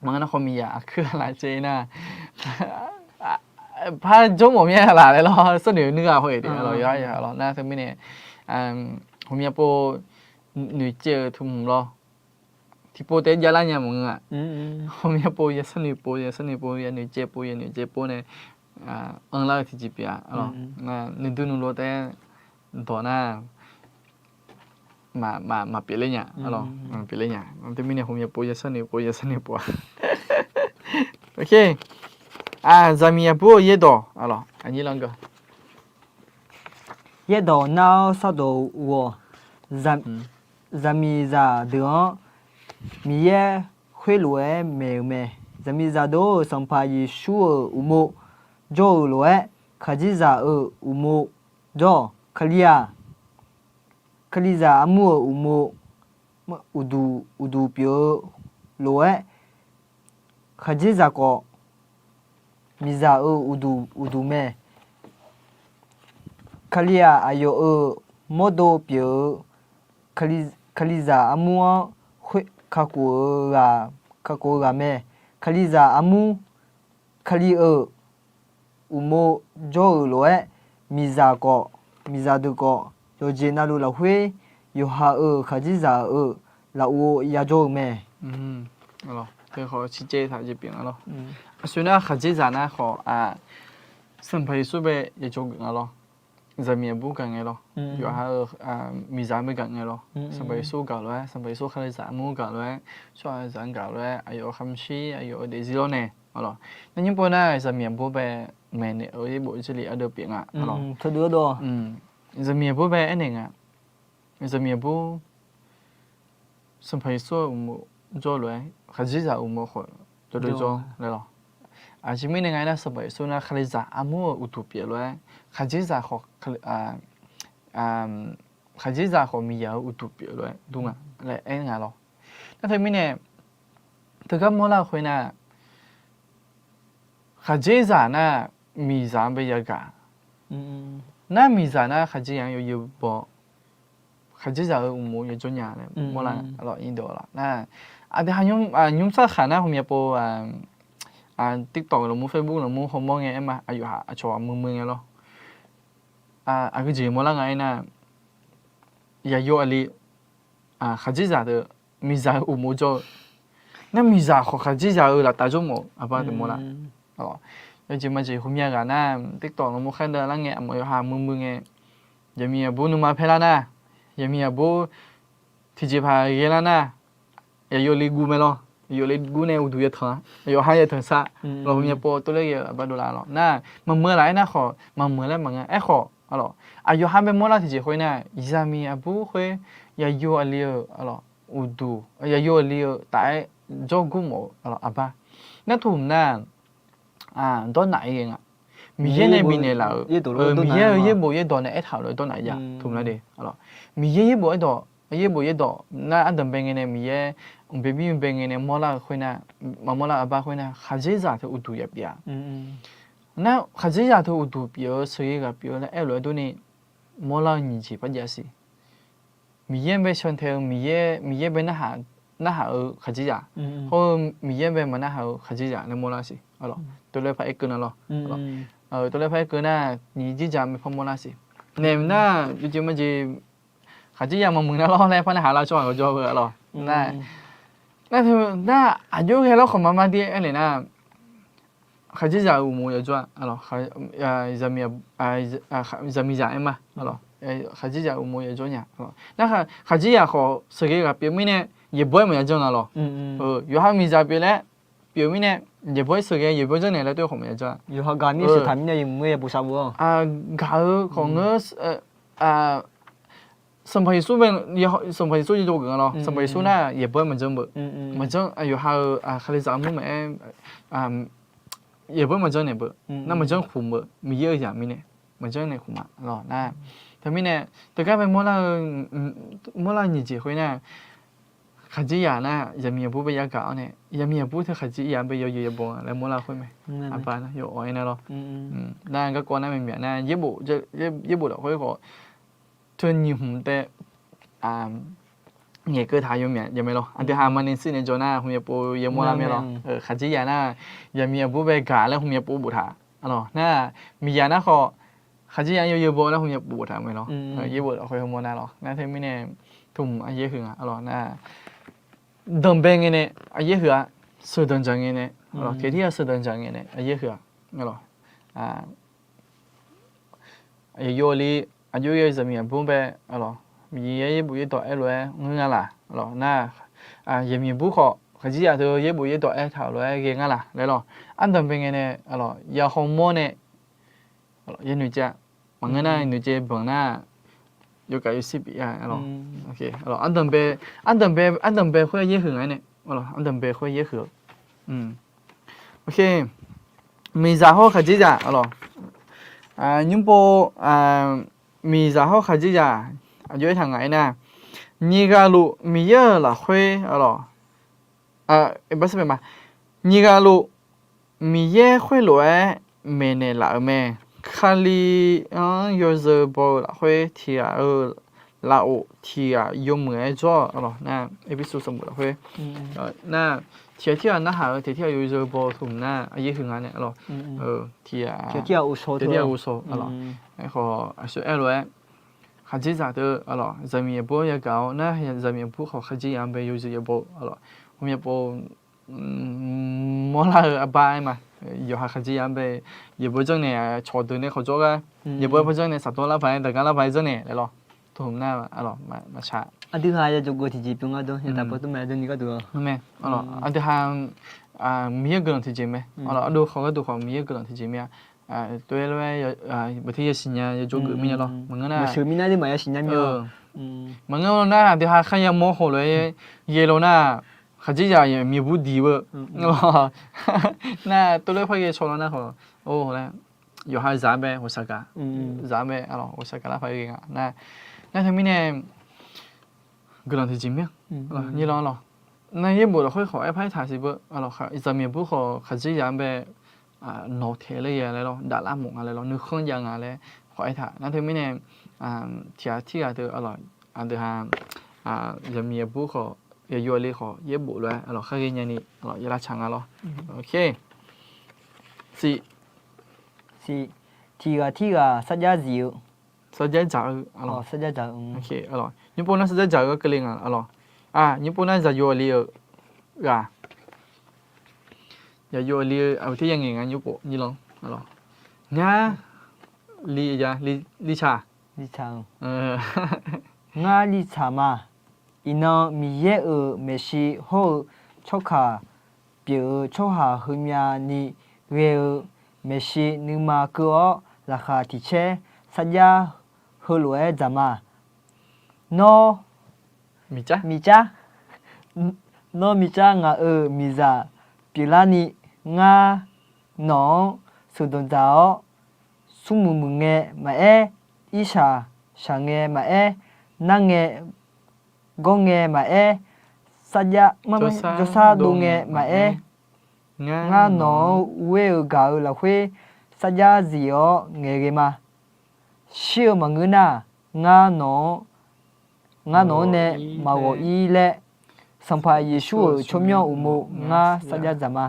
maqngeur nar khawf miqyaq aqkuir laf caev nar, par jawr mawf mir-a laq laer lawr, sharnoeq nuighaq haw-iq de, aqlawq, yawqha yawqha lawr, nar teumirnae, hawmya pov noeqcaev-eu tmq lawr, tiqpov taef-aer javlar nya maqngeur-aq, hawmya pov ya sharnoeq pov ya sharnoeq pov ya noeqcaev pov ya noeqcaev pov nae, anrlar-eu tiqjeq pyeuf-a, nuidur nuilov taef-aer dawq nar, maqpyeuf ler nya, teumirnae hawmya pov ya sharnoeq pov ya sharnoeq pov-a. Zaqmiq aqbur-eu yaerdawq, aqnyir lan geu Yaerdawq nar-awr sardawq ghawq, zaqmiqzaq deuq-anr Miqyaer khoerlof-aer maeq-euq mae. Zaqmiqzaq deuq-or, Sanqpaq Yeqsur-euq uqmov jawr-eu lof-aer, khaqdzerzaq-euq uqmov jawr-awq. Kali-aq, Kalizaq armur-euq uqmov, uqduq, uqduq pyeuf-eu lof-aer, khaqdzerzaq khawf miqzaq-euq uqduq, uqduq mae. Kali-aq, aqyawf-euq mawrdo pyeuf-eu Kalizaq armur-anr kakhof-eu ghaq, kakhof-eu ghaq mae. Kalizaq armur, Kali-euq uqmov jawr-euq lof-aer, miqzaq khawf, miqzaq deuq khawf, yawqjeq navluf lafkhoer yawqha-euq khaqdzerzaq-euq lafov yajawr-eu mae. Aqsur nar khaqdzerzaq nar khawf, Sanqpaq Yeqsur bae yajawr geuf nga lawr. Zaqmiq aqbur gaq ngae lawr. Yawqha-euq miqzaq bae gaq ngae lawr. Sanqpaq Yeqsur gaq lof-aer, Sanqpaq Yeqsur Kalizaq armur gaq lof-aer, tsawrhaqzaq-anr gaq lof-aer, aqyawf-euq khamshir, aqyawf-euq daefzir lawr nae, aqlawq. Nar nymr pov nar zaqmiq aqbur bae maeqnaeq-eu yaerbof jarlif ardeuv pyeuf nga, aqlawq. Zaqmiq aqbur bae aernaeq nga. Zaqmiq aqbur, Sanqpaq Yeqsur-euq uqmov jawr lof-aer, khaqdzerzaq uqmov khawf dovdov jawr laer lawq. Aqjeq mirnae nga aernar, Sanqpaq Yeqsur nar Kalizaq armur-euq uqduq pyeuf lof-aer, khaqdzerzaq khawf, khaqdzerzaq khawf miqzaq-euq uqduq pyeuf lof-aer dur nga laer aer nga lawr. Nar teumirnae, teugar mawrlar-eu khoernar, khaqdzerzaq nar miqzaq-anr bae yagaq. Nar miqzaq nar khaqdzerzaq-anr yawzeu baw, khaqdzerzaq-euq uqmov yajawr nya laer mawrlar-a lawr, irdov lawr. Nar aqdui ha nymr sarkhaq nar hawmya pov, TikTok lafmur, Facebook lafmur hawmawr ngae aer ma, aqyawf ha aqcawq muiq muiq ngae lawr. Aqgeujeq mawrlar nga aernar, yaqyo aqli khaqdzerzaq teu miqzaq-euq uqmov jawr-eu. Nar miqzaq khawf khaqdzerzaq-euq laftav jawr mawf-eu aqbar teu mawrlar. Yawjeq majeq hawmya ghaq nar, TikTok lafmur khaer deuv lar ngae, aqmaf yawqha muiq muiq ngae, yaqmiq aqbur nuima paer lar nar, yaqmiq aqbur tiqjeqpaq ghae lar nar, yaqyo le guv mae lawr. Yaqyo le guv nae uqduq yatanq-a, yawqha yatanq sar lawr. Hawmya pov tov ler ghae-eu aqbar dovlar lawr. Nar maqmuiq laf aernar khawf, maqmuiq laer maqnga aerkhawf, aqlawq, aqyawqha bae mawrlar tiqjeq khoernar, zaqmiq aqbur khoer yaqyo aqli-euq, aqlawq, uqduq, yaqyo aqli-euq taf-aer jawrgur mawf-eu, aqlawq, aqbar. Nar tmq nar dawrnaf-ir ghae nga. Miqyaer nae bifnaeq laf-euq, Miqyaer-euq yaerbof yaerdawq nae aertaq-euq lof-aer dawrnaf-ir ya tmq nar de. Miqyaer yaerbof yaerdawq, yaerbof yaerdawq nar ardanqbae ngae nae Miqyaer mqbae mir mqbae ngae nae mawrlar-eu khoernar, maqmawrlar-eu aqbar khoernar, khaqdzerzaq teu uqduq ya pyeuf-a. Nar khaqdzerzaq teu uqduq pyeuf-eu sheuqghae ghaq pyeuf-eu laer aer-eu lof-aer durni, mawrlar-eu nyiq jeq par jav siq. Miqyaer bae shantae-eu, Miqyaer, Miqyaer bae narhaq, narhaq-eu khaqdzerzaq, hawr-eu Miqyaer bae maqnarhaq-eu khaqdzerzaq laer mawrlar siq. Aqlawq, tov laer par aer keuv nar lawr. Tov laer par aer keuv nar, nyiq jeq jav mae par mawrlar siq. Naeq nar yawjeq majeq khaqdzerzaq maqmuiq nar lawr laer par narhaq lar tsawrhaq-eu jawr-eu, aqlawq. Nar, nar aqjox ghae lawr khawf maqma dir aer naeq nar, khaqdzerzaq-euq uqmov yajawr-a, zaqmiqzaq aer ma, khaqdzerzaq-euq uqmov yajawr nya. Nar khaqdzerzaq khawf sheuqghae ghaq pyeuf mirnae, yaeqbawr-aer maqya janr nga lawr. Yawqha miqzaq pyeuf laer pyeuf mirnae, yaeqbawr-aer sheuqghae yaeqbawr janrnaeq laer tov khawf maqya janr-a. Gaq-eu khawf ngeur, Sanqpaq Yeqsur, Sanqpaq Yeqsur yajawr geuf nga lawr. Sanqpaq Yeqsur nar yaeqbawr-aer maqjanr beu, maqjanr, yawqha-euq kalizaq armur maqaer, yaeqbawr-aer maqjanr naeq beu, nar maqjanr khmq beu, Miqyaer-euq zaq mirnae maqjanr naeq khmq ma lawr nar. Teumirnae, teugar bae mawrlar-eu, mawrlar-eu nyiq jeq khoer nar, khaqdzerzaq nar zaqmiq aqbur bae yagaq-awr nae, zaqmiq aqbur teu khaqdzerzaq bae yawzeu yabaw nga laer mawrlar khoer mae. Aqbaq nar yawawq-aer nar lawr. Nar garkawv nar maeqmyaq nar, yaerbof lafkhoer khawf teu nyiq hmq taef ngaeqkeuv taq yawmyaq jav mae lawr. Aqdui ha maqnaeq sir naeq jawr nar hmq yaeqpov yaermawr lar mae lawr. Khaqdzerzaq nar zaqmiq aqbur bae gaq laer hmq yaeqpov boftaq. Aqlawq nar, miqzaq nar khawf khaqdzerzaq yawzeu baw nar hmq yaeqpov boftaq mae lawr. Yaerbof lafkhoer hmq mawr nar lawr nar teumirnae, tmq aqyaer huiq nga. Aqlawq nar, danqbae ngae nae aqyaer huiq-a. Sheuqdanq dzaq ngae nae, aqlawq, tiqghaq tiqghaq sheuqdanq dzaq ngae nae aqyaer huiq-a. Aqlawq, aqyawf li, aqjox yaer zaqmiq aqbur bae, aqlawq, Miqyaer yaerbof yaerdawq aer lof-aer ngeur nga laq? Aqlawq nar, zaqmiq aqbur khawf khaqdzerzaq teu yaerbof yaerdawq aertaq-euq lof-aer ghae nga laq laer lawq. Ardanqbae ngae nae, aqlawq, yahaw mawr nae, aqlawq, yaernoeq jav Maqngeur nar noeqtsaev banq nar, yawkaf yawsir pyeuf-a lawq. Ardanqbae, ardanqbae, ardanqbae khoer yaerhuiq nga nae, ardanqbae khoer yaerhuiq-eu. Miqzaq hawr khaqdzerzaq lawq. Nymrpov, miqzaq hawr khaqdzerzaq aqjox aertaq ngaq-aer nar, nyiq ghaq luf Miqyaer-euq lafkhoer lawq. Nyiq ghaq luf Miqyaer khoerlof-aer maeqnaeq laf-euq mae. Kali-anr yawzeu baw-eu lafkhoer tiq ghaq-euq laf of tiq ghaq yawmuiq-aer jawr-awq lawq. Nar, Erpersu sanqbof lafkhoer nar, tiq ghaq tirghaq narhaq-eu tiq tirghaq yawzeu baw-eu tmq nar, aqyaer huiq nga nae lawq. Tiq ghaq ghovshaw lawq. Aerkhawf aqsur aer lof-aer, khaqdzerzaq teu lawq, zaqmiq aqbur-anr yagaq-awr nar, zaqmiq aqbur khawf khaqdzerzaq-anr bae yawzeu yabaw-eu lawq. Ghawqmya pov mawrlar-eu arbar aer ma. Yawqha khaqdzerzaq-anr bae yabaw janrnaeq, cawqdeuq nae khawf jawr gar, yabaw-aer par janrnaeq, saqdawr lar paq-aer, daqgar lar paq-aer janrnaeq laer lawq. Tmq nar lawq, maqshaq. Aqdui ha yajawq gov tiqjeq pyeuf nga dawr, yataq pov tmr mae dawr ni gharduq-a. Nar mae, aqdui ha Miqyaer guiqlanq tiqjeq mae. Ardov khawf gharduq khawf Miqyaer guiqlanq tiqjeq mae-a. Tov-aer lof-aer, baqtir yasiq nya yajawr geuf mirnya lawr. Maqngeur nar, maqsheuq mirnae nar maqya siqnya mir-a. Maqngeur nar aqdui ha kharya mawr khawf lof-aer yaer lof nar, khaqdzerzaq miqbur diq-eu nar, tov lof-aer par ghae caw lawr nar khawf, or laer, yawqha zaq-anr bae ghawqshaq gaq, zaq-anr bae ghawqshaq gaq lar paq ghae nga nar. Nar teumirnae guiqlanq tiqjeq mir-a. Nyiq lanq lawq. Nar yaerbof lafkhoer khawf aer par aertaq siq beu, zaqmiq aqbur khawf khaqdzerzaq-anr bae nawq taeq ler ya laer lawr, daflar mawf nga laer lawr, nuikhanr jav nga laer khawf aertaq. Nar teumirnae tiq ghaq tirghaq teu lawq, aqdui ha zaqmiq aqbur khawf, yaqyo aqli khawf yaerbof lof-aer lawq, khar ghae nyani lawq, ya lavtsaq nga lawr. Siq, tiq ghaq tirghaq sarjax zif-eu, sarjax dzaq-eu, sarjax dzaq-eu. Nymrpov nar sarjax dzaq-eu keuvle nga lawq. Nymrpov nar zaqyo aqli-euq ghaq, yaqyo aqli-eu aqpoeq ter ya ngaeq nga nymrpov nyiq lanq lawq. Ngar li, litsaq, ngar litsaq ma. Iqnan Miqyaer-euq maeqshi hawr-eu tsawrkaq pyeuf-eu tsawrhaq heumyav ni ghae-eu maeqshi nuima keuv-awr laqkhaq tiqcaer sarjax heulof-aer dzaq ma. Nawr miqcar, nawr miqcar ngaq-euq miqzaq pyeuflarni, ngar nawq-anr sheuqdanq dzaq-awr, smrmuiq muiq ngae maqaer, irshaq shaq ngae maqaer, nar ngae gawr ngae maqaer, sarjax jawrshar dov ngae maqaer, ngar nawq-anr ghoer-eu gaq-euq lafkhoer sarjax zif-awr ngaeqghae ma. Shir-eu maqngeur nar, ngar nawq-anr, ngar nawq-anr nae maqghawq-ir laer, Sanqpaq Yeqsur-euq tsawrmyanr uqmov ngar sarjax dzaq ma.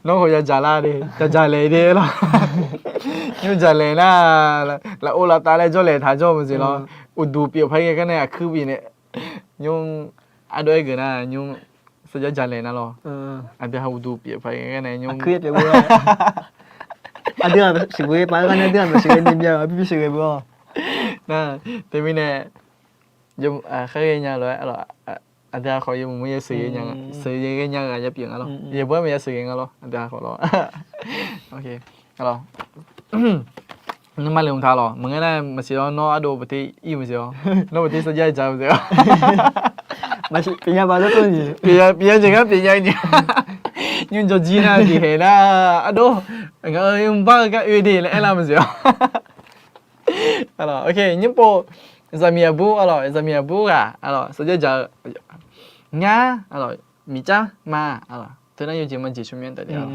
Nawr khawf yadzaq lar de, dzaqdzaq laeq de lawr. Nymr dzaqlaeq nar, lafov laftav laer jawrlaeq taq jawr maqsiq lawr. Uqduq pyeuf paq-aer ghae gar nae aqkuir bif nae, nymr ardov-aer geuf nar nymr sarjax dzaqlaeq nar lawr. Aqdui ha uqduq pyeuf paq-aer ghae gar nae nymr aqkuir pyeuf-eu aqdui-aq sheuqghae paq-aer gar nae aqdui-aq sheuqghae ni mya-euq aqbir sheuqghae beu-awq. Nar teumirnae, khar ghae nya lof-aer, aqdui ha khawf yawmuiq muiq ya sheuqghae nya, sheuqghae ghae nya-eu ghaq ya pyeuf nga lawr. Yaeqbawr-aer maqya sheuqghae nga lawr, aqdui ha khawf lawr. Nuima le mqtaq lawq, maqngeur nar maqsiq lawr, nawr ardov baqter ir maqsiq-awr, nawr baqter sarjax dzaq maqsiq-awr. Pyeuf ya jeq gar pyeuf nya ni. Nymr jawrjir nar tiqkhaeq nar, ardov, ngaq-euq mqbar-eu gar oe de laer aerlar maqsiq-awr. Nymr pov, zaqmiq aqbur, zaqmiq aqbur ghaq sarjax dzaq-eu, ngar miqcar ma. Teunar yawjeq majeq tsawrmyanr taef-a.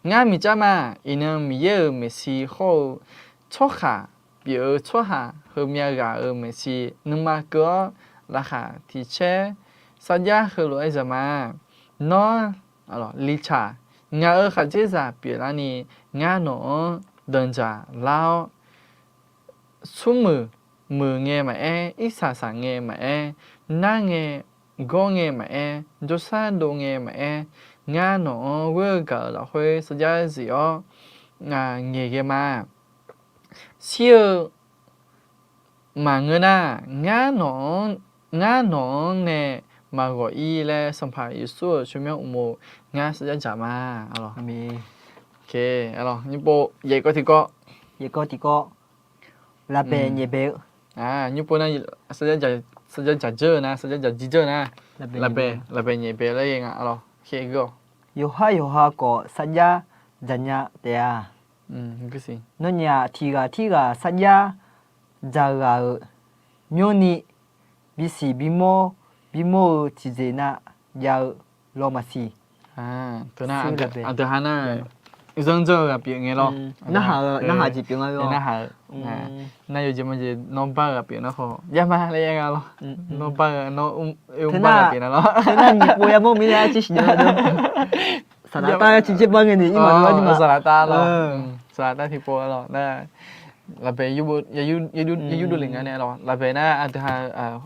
Ngar miqcar ma. Iqnan Miqyaer-euq maeqshi hawr-eu tsawrhaq pyeuf-eu tsawrhaq heumya ghaq-euq maeqshi nuima keuv-awr laqkhaq tiqcaer sarjax heulof-aer dzaq ma. Nawr, litsaq, ngaq-euq khaqdzerzaq pyeuflarni, ngar nawq-anr danqdzaq lar-awr, smrmuiq muiq ngae maqaer, irsaq saq ngae maqaer, nar ngae gawr ngae maqaer, jawrshar dov ngae maqaer, ngar nawq-anr ghoer-eu gaq-euq lafkhoer sarjax zif-awr ngaeqghae ma. Shir-eu maqngeur nar, ngar nawq-anr nae maqghawq-ir laer Sanqpaq Yeqsur-euq tsawrmyanr uqmov ngar sarjax dzaq ma. Nymrpov yaeq kawv tiqkawv, yaeq kawv tiqkawv, lafbaeq nyaef baeq-eu. Nymrpov nar sarjax dzaq dzeur-eu nar, sarjax dzaq jir dzeur-eu nar, lafbaeq nyaef baeq laer ghae nga lawr. Yawqhar yawqha khawf sarjax dzaq nya taef-a. Nawnyaf tiq ghaq tirghaq sarjax dzaq ghaq-euq myanrni bisiq bimawr bimawr-eu tiqjeq nav jav-eu law maqsiq. Aqdui ha nar zanr dzanr-eu ghaq pyeuf ngae lawr. Narhaq-eu, narhaq jeq pyeuf nga lawr. Narhaq-eu nar yawjeq majeq nawr bar-eu ghaq pyeuf nar khawf, yama laer aer nga lawr. Nawr bar-eu nawr oermr bar-eu pyeuf nar lawr. Teunar nyiq pov yamawr mirnae arciv siqnya-eu deuq, saqlaq tar ciqcaer bar ngae ni ir maqdov-ar ni ma. Saqlaq tar lawr. Saqlaq tar tiqpov lawr nar, lafbaeq yaer yurdov le nga nae lawr. Lafbaeq nar aqdui ha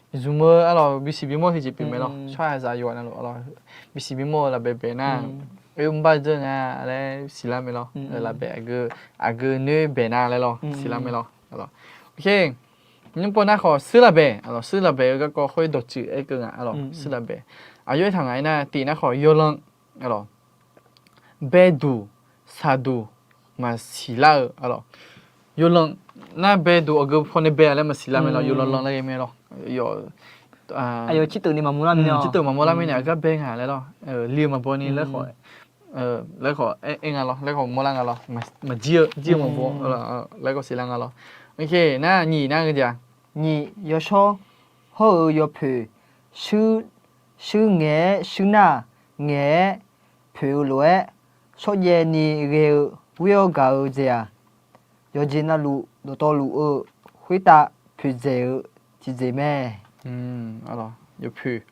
zmq-eu arlawq bisiq bimawr tiqjeq pyeuf mae lawr. Tsawrhaqzaq yawqghaq navluf arlawq bisiq bimawr-eu lafbaeq baeq nar, oermr bar dzeur nga laer siqlar mae lawr. Lafbaeq aqgeu noer baeq nar laer lawr siqlar mae lawr. Nymrpov nar khawf suir lafbaeq, suir lafbaeq-eu garkawv khoer dawqtsuif aerkeuv nga arlawq. Suir lafbaeq aqyawf aertaq ngaq-aer nar tiq nar khawf yawlanr arlawq baeduq saqduq maqsiq lar-eu arlawq. Yawlanr nar baeduq aqgeu pawnae bae-a laer maqsiq lar mae lawr. Yawlanr lanr laer ghae mae lawr. Aqyawf ciqteuv ni maqmawr lar mirnae, ciqteuv maqmawr lar mirnae aqgar bae nga laer lawr. Li-eu maqbaw ni laer khawf laer khawf aer nga lawr, laer khawf mawrlar nga lawr. Maqjir-eu, jir-eu maqbaw laer khawf siqlar nga lawr. Nar nyiq nar ghae jeq-a, nyiq yawshawr hawr-eu yawpoeq shuir ngaeq-aer shuir nar, ngaeq-aer poeq-eu lof-aer shawrjaev ni ghae-eu ghoer-awr gaq-eu jeq-aq, yawqjeq navluf dawqtawvluf-eu khoertav poeqdzaeq-eu tiqjeq mae. Yawpoeq,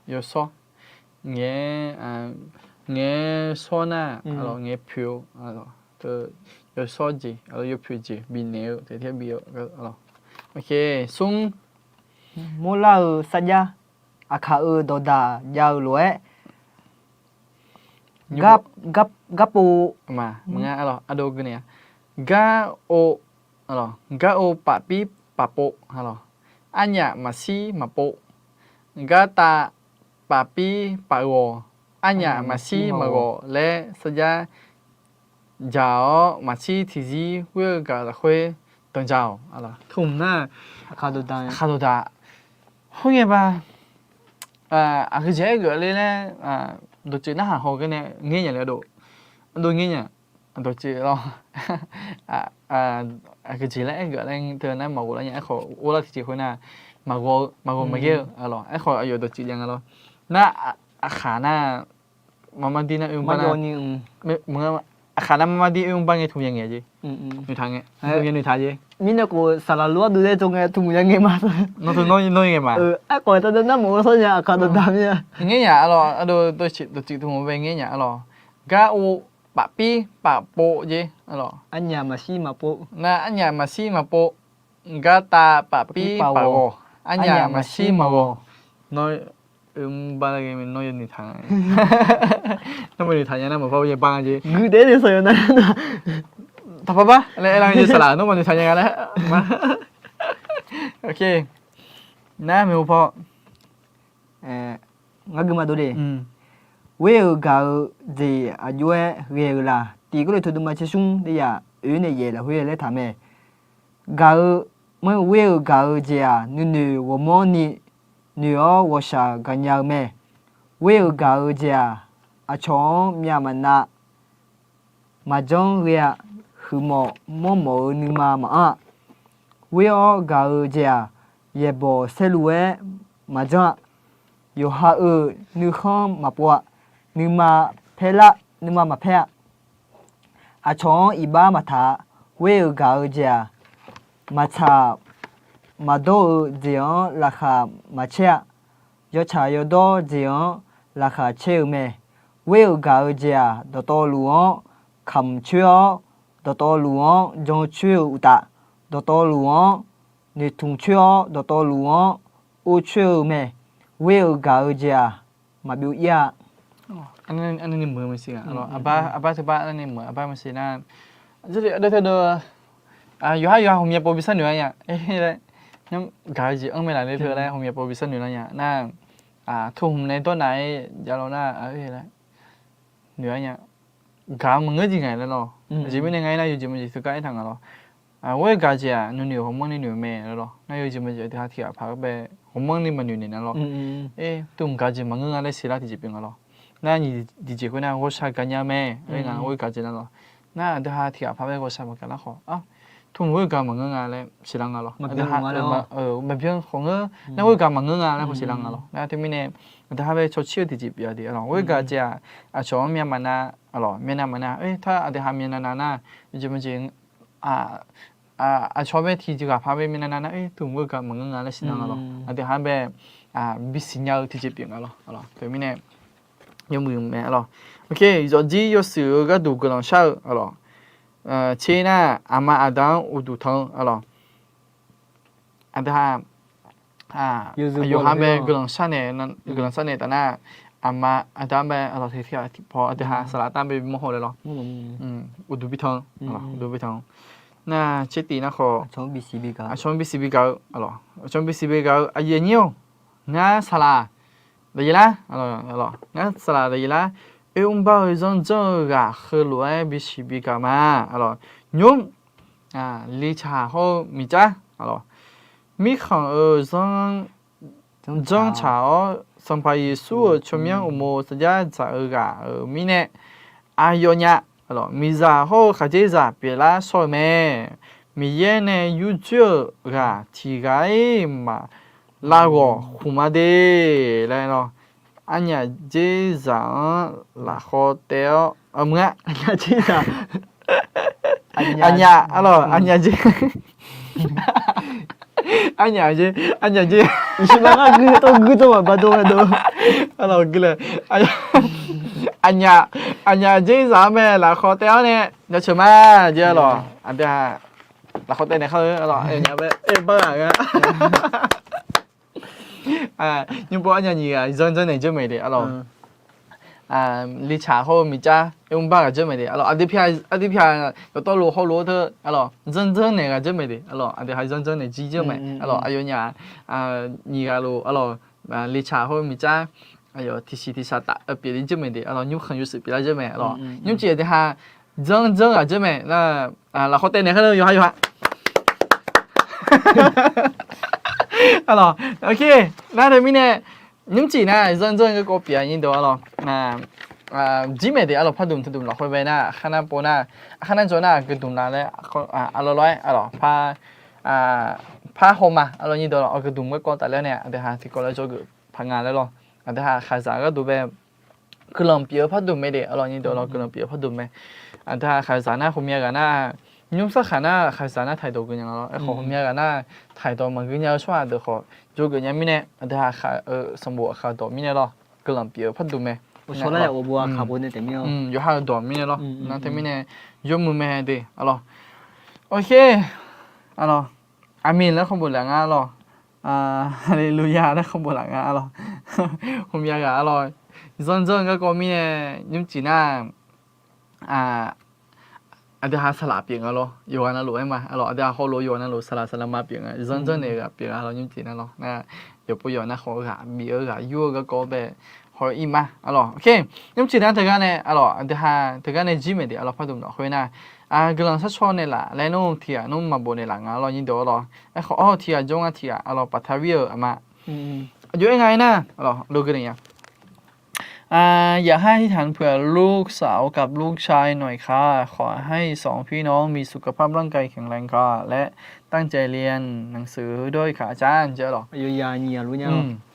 yawshawr, ngaeq-aer, ngaeq-aer shawr nar, ngaeq-aer poeq-eu, yawshawr jeq, yawpoeq jeq bifnaeq-eu taef taef-aer bi-eu. Smr, mawrlar-eu sarjax, aqkaq-euq dawqdaq jav-eu lof-aer gar pov, gar ov pafpir pafpov, arnyaf maqshir maqpov. Gartav pafpir pafghawq, arnyaf maqshir maqghawq laer sarjax dzaq-awr maqshir tiqzir ghoer-eu gaq-eu lafkhoer danqdzaq-awq. Tmq nar, aqkaq dawqdaq, khoerngae ba, aqgeujeq aergeuf le laer, dawqtsuif narhaq haw-eu garnae ngaer nya le ardov, ardov ngaer nya, dawqtsuif lawr. Aqgeujeq laer aergeuf laer teu nar maqghawq lar nya. Aerkhawf ghov lar tiqjeq khoer nar, maqghawq-eu, maqghawq maqghaer-eu lawr. Aerkhawf aqyawf dawqtsuif jav nga lawr. Nar, aqkaq nar marmar dir nar oermr bar nar, aqkaq nar marmar dir oermr bar ngae tmq ya ngaeq jeq. Noeqtaq ngae, noeqtaq jeq. Mirnae khof saqlaq lof-aer dovdae tsov ngae tmq ya ngae ma. Nawr teu nawr ngae ma. Aerkhawf teu nar maqghawq shawr nya aqkaq dawqdaq mir-a. Ngaer nya arlawr, ardov dawqtsuif tmq bae ngaer nya arlawr. Gar ov pafpir pafpov jeq arlawr. Arnyaf maqshir maqpov. Nar arnyaf maqshir maqpov. Gartav pafpir pafghawq, arnyaf maqshir maqghawq. Nawr oermr bar laer ghae mae, nawr yawnoeqtaq nga. Nawr maqnoeqtaq nya nar maqpar yabar nga jeq. Guiqdaef-aer noeqshaq yawnar. Taqpar bar laer aerlar nga jeq saqlaq, nawr maqnoeqtaq nya nga laer. Nar maeqhu paw ngar gui ma dov le. Ghoer-eu gaq-eu jeq aqjox-aer ghae-eu laf. Tiq Gawrliqtu deuvma tsersmr deuvzaq oeq nae yaef lafkhoer laer taq mae. Gaq-eu, ghoer-eu gaq-eu jeq-aq nuinoeq ghawqmanrni noeq-awr ghawqshaq gaqnya-eu mae. Ghoer-eu gaq-eu jeq-aq aqcawq-anr myav maqnav maqjanr ghae-a. Huiqmawf mawrmawf-eu nuima maqanr-a. Ghoer-awr gaq-eu jeq-aq yaeqbawq saerlu-aer maqjanr-a. Yawqha-euq nuikhanr maqpov-a. Nuima paerlar, nuima maqpaer-a. Aqcawq-anr iqbax maqtaq-a. Ghoer-eu gaq-eu jeq-aq maqtsaq maqdawr-eu jeq-anr laqkhaq maqcaer-a. Yawtsaq yawdawr jeq-anr laqkhaq caer-eu mae. Ghoer-eu gaq-eu jeq-aq dawqtawvluf-anr kamq coer-awr, dawqtawvluf-anr jan coer-eu uqtaf, dawqtawvluf-anr noeqtmq coer-awr, dawqtawvluf-anr or coer-eu mae. Ghoer-eu gaq-eu jeq-aq maqbyov ir-a. Arnavni meuq-eu maqsiq nga. Arbar, arbar teubar arnavni meuq arbar maqsiq nar, ardov teu dov, yawqhar yawqha ghawqmya pov bi sharnoeq lar nya laer, gaq-eu jeq anr mae laf le teu laer ghawqmya pov bi sharnoeq lar nya nar, Tmqhmq nae dawrnav-aer javlawr nar, noeq-aer nya. Gaq maqngeur jeq ngaeq laer lawr. Aqjeq mirnae nga-aer nar, yawjeq maqjeq teugar aertaq nga lawr. Ghoer gaq jeq-aq nuinoeq ghawqmanrni noeq-eu mae laer lawr. Nar yawjeq maqjeq aqdui ha tiq ghaq paq-aer bae ghawqmanrni maqnoeq naeq nar lawr. Tmqhmq gaq jeq maqngeur nga laer siqlar tiqjeq pyeuf nga lawr. Nar nyiq tiqjeq khoer nar ghawqshaq gaqnya mae laer nga, ghoer gaq jeq nar lawr. Nar aqdui ha tiq ghaq paq-aer bae ghawqshaq maqgaq lar khawf, tmqhmq ghoer gaq maqngeur nga laer siqlar nga lawr. Aqdui ha maqbyan khawf ngeur nar ghoer gaq maqngeur nga laer khawf siqlar nga lawr. Nar teumirnae aqdui ha bae cawqcir-eu tiqjeq pyeuf-a de lawr. Ghoer gaq jeq-aq aqcawq-anr myavmaf nar, lawr, myavnav maqnav, tar aqdui ha myavnav nav nar, yawjeq maqjeq aqcawq bae tiq jeq ghaq paq bae myavnav nav nar, tmqhmq ghoer gaq maqngeur nga laer siqlar nga lawr. Aqdui ha bae bisiq nya-eu tiqjeq pyeuf nga lawr. Teumirnae yawmuiq mae lawr. Yawqjir yawshuif-eu gharduq guiqlanq shar-eu, lawr, tser nar aqma aqda-anr uqduq tanq-eu, lawr, aqdui ha yawqha bae guiqlanq shar naeq, guiqlanq shar naeq taf nar, aqma aqda-anr bae, lawr, tiqpaw aqdui ha saqlaq tar bae bimawr haw laer lawr. Uqduq bi tanq, uqduq bi tanq. Nar tser tiq nar khawf, aqcawq-anr bisiq bi gaq-eu, aqcawq-anr bisiq bi gaq-eu aqyuif aqnyir-or, ngar saqlaq daqyaeq lar, ngar saqlaq daqyaeq lar, oermr bar-eu zanrdzanr-eu ghaq heulof-aer bisiq bi gaq ma, lawr. Nymr, liqcaq hawr-eu miqcar, lawr, mirkhanq-euq zanr dzanrtsaq-awr, Sanqpaq Yeqsur-euq tsawrmyanr uqmov sarjar dzaq-eu ghaq-euq mirnae, aqyawfnyaf, lawr, miqzaq hawr-eu khaqdzerzaq pyeuflar shawr-eu mae. Miqyaer nae yurdzoer-euq ghaq tiq ghaq-iq maq lav ghawq khmq ma de laer lawr. Arnyaf dzerzaq-anr lafkhawf taev-awr, mr-a, arnyaf dzer, arnyaf dzer, arnyaf dzer, arnyaf dzer, arnyaf, arnyaf dzerzaq-anr mae lafkhawf taev-awr nae jaceuq ma jeq, lawr. Aqdui ha lafkhawf taev naeq khar-eu, lawr, aqnyaf bae bar ghaq nga. Nymr pov arnyaf nyiq ghaq zanrdzanr naeq dzeur mae de, lawr. Liqcaq hawr-eu miqcar oermr bar ghaq dzeur mae de, lawr. Aqdui pyaq dawqtawvluf hawluf-eu teu, lawr, zanrdzanr naeq ghaq dzeur mae de, lawr. Aqdui ha zanrdzanr naeq jir dzeur mae, lawr. Aqyawfnyaf nyiq ghaq luf, lawr, liqcaq hawr-eu miqcar aqyawf tiqsiq tiqsaq taf pyeuf ni dzeur mae de, lawr. Nymrkhanq yawshuif pyeuflar dzeur mae, lawr. Nymrcif aqdui ha zanrdzanr ghaq dzeur mae nar, lafkhawf taev naeq khar-eu yawqha yawqha. Lawr, nar teumirnae nymrcif nar zanrdzanr garkawv pyeuf-a nyir deuq, lawr. Jir mae de, lawr, pardmq taqdmq lafkhoer bae nar, aqkhar nar pov nar, aqkhar nar jawr nar aqgeu dmq la laer, aqlawq lawr-aer, lawr, par haw ma, lawr, nyir deuq, lawr. Aqgeu dmq garkawv tafler nae aqdui ha tiqkawv laer jawrgeuf paq nga laer, lawr. Aqdui ha khaqzaq gharduq bae guiqlanq pyeuf-eu pardmq mae de, lawr, nyir deuq, lawr, guiqlanq pyeuf-eu pardmq mae. Aqdui ha khaqzaq nar ghawqmya ghaq nar, nymr sarkhaq nar khaqzaq nar taqdawq geu nya nga, lawr. Aerkhawf ghawqmya ghaq nar taqdawq maqgeu nya-eu tsawrhaq deuq khawf jawrgeuf nya mirnae, aqdui ha khaq-eu sanqbof aqkhaq dawq mirnae, lawr, guiqlanq pyeuf-eu pardmq mae. Yawqha-euq dawq mirnae, lawr. Nar teumirnae yawmuiq mae de, lawr. Aqlawq, aqmeq laer khawf bof laf nga, lawr. Haleluya laer khawf bof laf nga, lawr. Ghawqmya ghaq, lawr, zanrdzanr garkawv mirnae nymrcif nar, aqdui ha saqlaq pyeuf nga, lawr. Yawqghaq navluf-aer ma, lawr. Aqdui ha hawluf yawqghaq navluf saqlaq saqlaq ma pyeuf nga, zanrdzanr naeq ghaq pyeuf nga, lawr, nymrcif nar, lawr. Nar yawqpov yawq nar khawf ghaq bif-eu ghaq yur-eu garkawv bae haw-ir ma, lawr. Oke, nymrcif nar teugar nae, lawr, aqdui ha teugar nae jir mae de, lawr, pardmq lafkhoer nar, guiqlanq sharcaw naeqlaf laer nmr tiq ghaq nmr maqbof naeqlaf nga, lawr, nyir deuq, lawr. Aerkhawf-awr tiq ghaq jawr nga tiq ghaq, lawr, baqtaq vir-euq aqma. Aqjox-aer nga-aer nar, lawr, lo geu naeq nya. อยากให้อธิษฐานเผื่อลูกสาวกับลูกชายหน่อยค่ะ ขอให้สองพี่น้องมีสุขภาพร่างกายแข็งแรงค่ะ และตั้งใจเรียนหนังสือด้วยค่ะอาจารย์ jeq, lawr.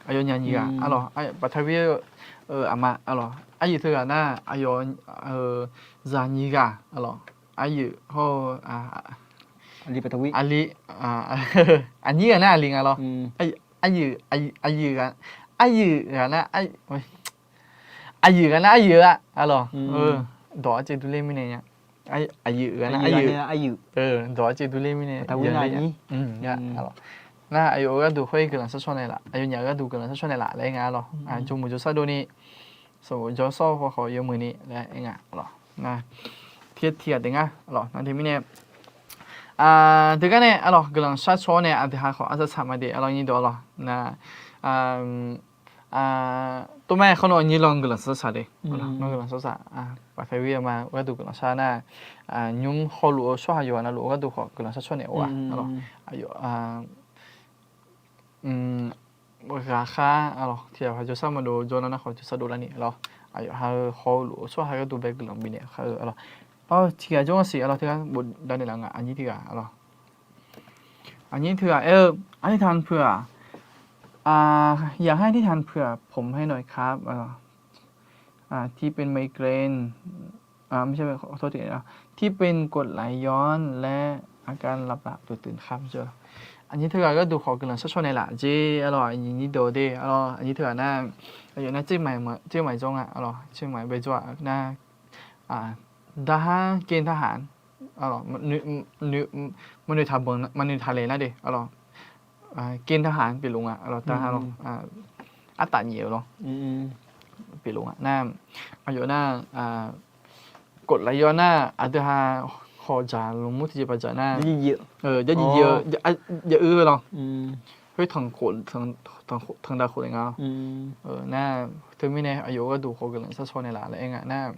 Aqyawfnyaf nyiq ghaq, lawr, baqtaq vir-eu aqma, lawr. Aqyuif teughaq nar, aqyawf zaq nyiq ghaq, lawr. Aqyuif hawr-eu aqli, aqnyir ghaq nar aqli nga, lawr. Aqyuif, aqyuif, aqyuif ghaq nar, aqyuif ghaq nar aqyuif-a, lawr. Dawq arciv durler mirnae nya. Aqyuif ghaq nar aqyuif, dawq arciv durler mirnae, lawr. Nar aqyawf-euq gharduq khoer guiqlanq sharcaw naeqlaf, aqyawfnyaf-euq gharduq guiqlanq sharcaw naeqlaf laer aer nga, lawr. Jawrmuiq jawrshar dovni, sanqbof jawrshar khawf yawmuiq ni laer aer nga, lawr. Nar tiq ghaq tiq ghaq taef ngar, lawr. Nar teumirnae teugar nae, lawr, guiqlanq sharcaw-awr nae aqdui ha khawf arsaq saq ma de, lawr, nyir deuq, lawr. Nar Tov mae, khawf nawr aqnyir lawr guiqlanq shar shaq de. Nawr guiqlanq shar shaq, paqtaeq wir ma gharduq guiqlanq shar nar, nymr hawluf-eu tsawrhaq yawqghaq navluf-eu gharduq khawf guiqlanq shar shawr naeq-a arlawq. Ghaqkhar arlawq, tiqghaq jawrshar maqdov jawr nar nar khawf jawrshar dovlar ni arlawq. Aqyawf ha-eu hawluf-eu tsawrhaq gharduq bae guiqlanq bifnaeq khar-eu arlawq. Tiqghaq jawr-a siq arlawq, teugar bofdav naeqlaf nga, aqnyir tiqghaq arlawq. Aqnyir tiqghaq aer-eu, อธิษฐานเผื่อ อยากให้อธิษฐานเผื่อผมให้หน่อยครับ ที่เป็นไมเกรน ไม่ใช่ ขอโทษทีนะ ที่เป็นกรดไหลย้อนและอาการหลับหลับตื่นตื่นครับ Aqnyir tiqghaq gharduq khawf guiqlanq shar shawr naeqlaf jeq arlawq. Aqnyir deuq de arlawq, aqnyir tiqghaq nar, aqyawf nar เชียงใหม่ jawr nga arlawq, เชียงใหม่ bae jawr-aq nar, daqhar เกณฑ์ทหาร maqnoeq taqbanq maqnoeq taqlaeq nar de arlawq, เกณฑ์ทหาร pyeufluf nga arlawq, daqhar lawr, artaf nyiq-eu lawr pyeufluf nga nar, aqyawf nar, กรดไหลย้อน nar aqdui ha hawq dzaq lmqmr tiqjeq paq dzaq nar, jarjir jir-eu, jav-eu lawr, khoer tanqdav khof le nga nar, teumirnae aqyawf gharduq khawf guiqlanq shar shawr naeqlaf laer aer nga nar,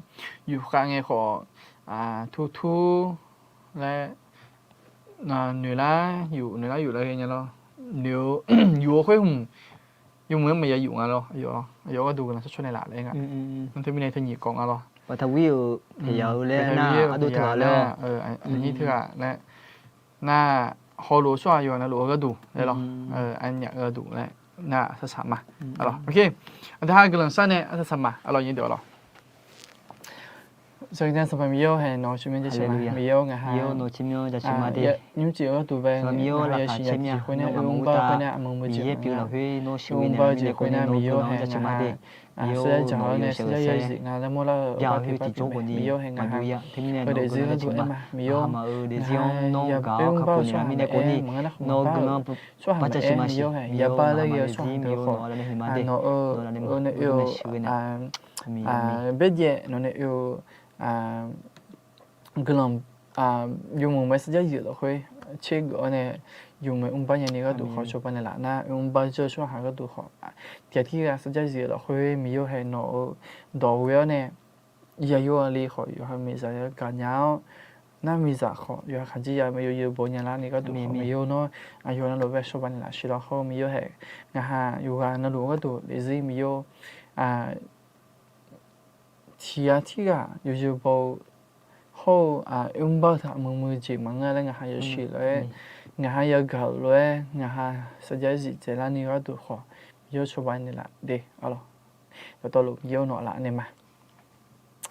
yufkhav ngae khawf, turtur laer, noeqlar yuf noeqlar yuf laer ghae nya lawr, noeq-eu yuf-eu khoer hmq yawmuiq-aer maqya yuf nga lawr, aqyawf gharduq guiqlanq shar shawr naeqlaf laer aer nga. Teumirnae teu nyiq kawv nga lawr, paqtaeq wir-euq paqtaeq wir-euq paqtaeq wir-euq paqtaeq wir-euq aqnyir tiqghaq laer nar, hawluf-eu tsawrhaq yawqghaq navluf-eu gharduq laer lawr, aqnyaf-eu gharduq laer nar, arsaq saq ma. Aqdui ha guiqlanq shar nae arsaq saq ma arlawq, aqnyir deuq arlawq. Sanqpaq Miqyaer-or, haeq nawq-eu tsawrmyanr jaceuq ma. Miqyaer-or, ngaq ha nymrcif-eu gharduq bae, ngaq ha yasiq nya tiqjeq khoer nar, oermr bar khoer nar aqmeuq meuq jeq maqngeur, oermr bar jeq khoer nar Miqyaer-or, haeq ngaq ha sarjax dzaq-awr nae sarjax yarzif ngaq laer mawrlar-eu oermr bar tiqpar pyeuf mae. Miqyaer-or, haeq ngaq ha heu daefzir gharduq aer ma. Miqyaer-or, ngaq ha ya oermr bar-eu tsawrhaq maqaer, maqngeur nar khawf maqbar-eu tsawrhaq maqaer, Miqyaer-or, haeq ya bar laer ghae-eu tsawrhaq deuq khawf, nawq-eu, nae oe-eu baerjaev nawq nae oe-eu guiqlanq, yawmuiq mae sarjax yarzif lafkhoer tsergeuf-awr nae, yawmuiq oermr bar nyani gharduq khawf cawba naeqlaf nar, oermr bar dzeur-eu tsawrhaq gharduq khawf, tiqghaq tirghaq sarjax yarzif lafkhoer Miqyaer-or, haeq nawq-eu dawq ghoe-awr nae, yayur-a le khawf yawqha miqzaq yagaq nya-awr, nar miqzaq khawf yawqha khaqdzerzaq yawzeu baw nyalar ni gharduq khawf, Miqyaer-or, nawr aqyawf navluf bae cawba naeqlaf siq lafkhoer Miqyaer-or, haeq ngaq ha yawqghaq navluf gharduq daefzir Miqyaer-or, tiqghaq tirghaq yawzeu baw-eu hawr-eu, oermr bar-eu taq meuq meuq jeq maqngeur laer ngaq ha yasiq lof-aer, ngaq ha yagaq-euq lof-aer, ngaq ha sarjax yarzif dzaeqlar ni gharduq khawf, Miqyaer-or, cawba naeqlaf de arlawq. Dawqtawvluf Miqyaer-or, nawq laf nae ma.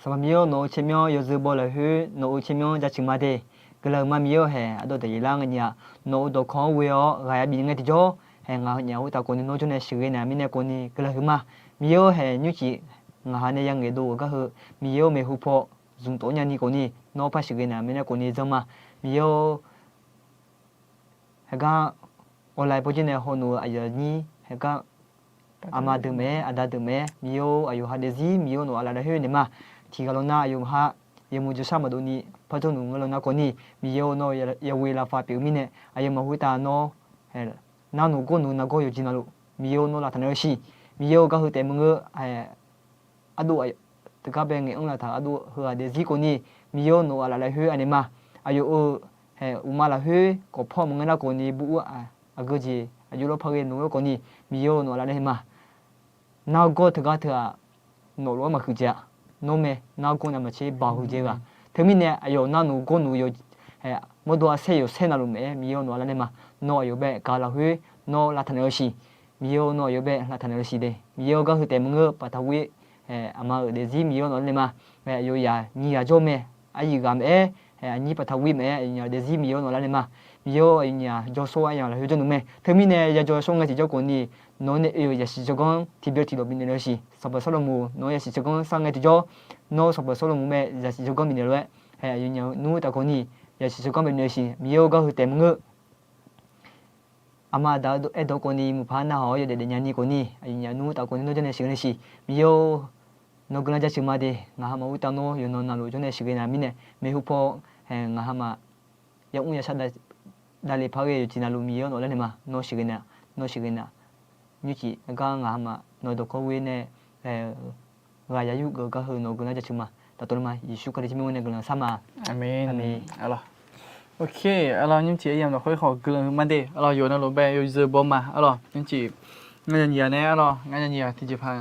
Sanqpaq Miqyaer-or, nawq-euq tsawrmyanr yawzeu baw lafkhoer nawq-euq tsawrmyanr jaceuq ma de. Guiqlanq ma Miqyaer-or, haeq ardawq daefle lar ngae nya, nawq-euq dawqkawq-anr ghoe-awr ghaq ya bif ngae tiqjawr, haeq ngaq-euq nyaf khoertav khawf ni nawr jawr nae sheuqghae naeq-a mirnae khawf ni guiqlanq huiq ma. Miqyaer-or, haeq nymrcif ngaq ha nae ya ngaeqdov-euq gar heu, Miqyaer-or, maeqhu paw zmq tov nyani khawf ni nawr par sheuqghae naeq-a mirnae khawf ni zanr ma. Miqyaer-or, haeq gar online pawjir nae hawnoeq-eu aqyuif aqnyir haeq gar aqma deuq maqaer, aqda deuq maqaer, Miqyaer-or, aqyawf ha daefzir Miqyaer-or, nawq-eu aqlaf lafkhoer naeq ma. Tiqghaq lawq nar aqyawf ha yawmuiq jawrshar maqdov ni par jawr nmr ngeur lawq nar khawf ni, Miqyaer-or, nawr yawghoe lavpav pyeuf-eu mirnae, aqyawfmaf khoertav nawr narnoeq gawrnoeq nargawr yawqjeq navluf Miqyaer-or, nawr lavtaq naeq-eu siq. Miqyaer-or, gar heu taef maqngeur, ardov teugar bae ngaeq-anr lavtaq ardov heu-aq daefzir khawf ni, Miqyaer-or, nawq-eu aqlaf lafkhoer anaeq ma. Aqyawf-euq haeq uqma lafkhoer kawqpawr maqngeur nar khawf ni bu ur-aq, aqgeu jeq aqjox lawr par ghae noeq-eu khawf ni, Miqyaer-or, nawq-eu aqlaf nae ma. Nargawr teugar teu-aq, nawq lof-aer maqhuiq dzaeq-a. Nawr mae, nargawr navmaqtser baoq huiq dzaeq ghaq. Teumirnae aqyawf narnoeq gawrnoeq yawq, mawrdo arsaer yawqsaer navluf maqaer, Miqyaer-or, nawq-eu aqlaf nae ma. Nawr aqyawf bae gaq lafkhoer nawr lavtaq naeq-eu siq. Miqyaer-or, nawr aqyawf bae lavtaq naeq-eu siq de. Miqyaer-or, gar heu taef maqngeur, paqtaq ghoe-ir aqma-euq daefzir Miqyaer-or, nawq-eu aqlaf nae ma. Aqyawf yaq nyiq ghaq jawr mae, aqyuif ghaq maqaer, aqnyir paqtaq ghoe-ir maqaer, aqyawfnyaf daefzir Miqyaer-or, nawq-eu aqlaf nae ma. Miqyaer-or, aqyawfnyaf jawrshawr aqyawf lafkhoer jawr nmr mae. Teumirnae yajawr shawr ngae tiqjawr khawf ni, nawq-anr nae oe-euq yasiq tsawrganr tiqbyan tiqlof bifnaeq naeq-eu siq. Sanqpaq Sawrlaqmoq nawq-anr yasiq tsawrganr sar ngae tiqjawr, nawr Sanqpaq Sawrlaqmoq mae yasiq tsawrganr bifnaeq lof-aer, haeq aqyawfnyaf nmr taf khawf ni yasiq tsawrganr bifnaeq-eu siq. Miqyaer-or, gar heu taef maqngeur, aqma aqda aerdawq khawf ni mqpaq narhaq-awr yawdaef daefnya ni khawf ni, aqyawfnyaf nmr taf khawf ni nawr jawr nae sheuqghae nae siq. Miqyaer-or, nawr guiqlanq jaceuq ma de. Ngaq ha maqur tav nawr yawqnan navluf jawr nae sheuqghae naeq-a mirnae, maeqhu paw ngaq ha maf yamr yashar davle par ghae yawqjeq navluf Miqyaer-or, nawq-eu aqlaf nae ma. Nawr sheuqghae naeq, nawr sheuqghae naeq. nymrcif gar ngaq-anr ma, nawq-eu dawqkawq ghoe nae ghaq yayur geuf gar heu nawq-eu guiqlanq jaceuq ma. Dawqtawvluf ma, Yeqsur Kali tsawrmyanr nae guiqlanq shar ma. Aqmeq. Ok, arlawr, nymrcif aryamq lafkhoer khawf guiqlanq huiqma de. Arlawr, yawqnan lof-aer yawzeu baw ma. Arlawr, nymrcif ngar nya nyiq-aq nae, arlawr, ngar nya nyiq-aq tiqjeqpaq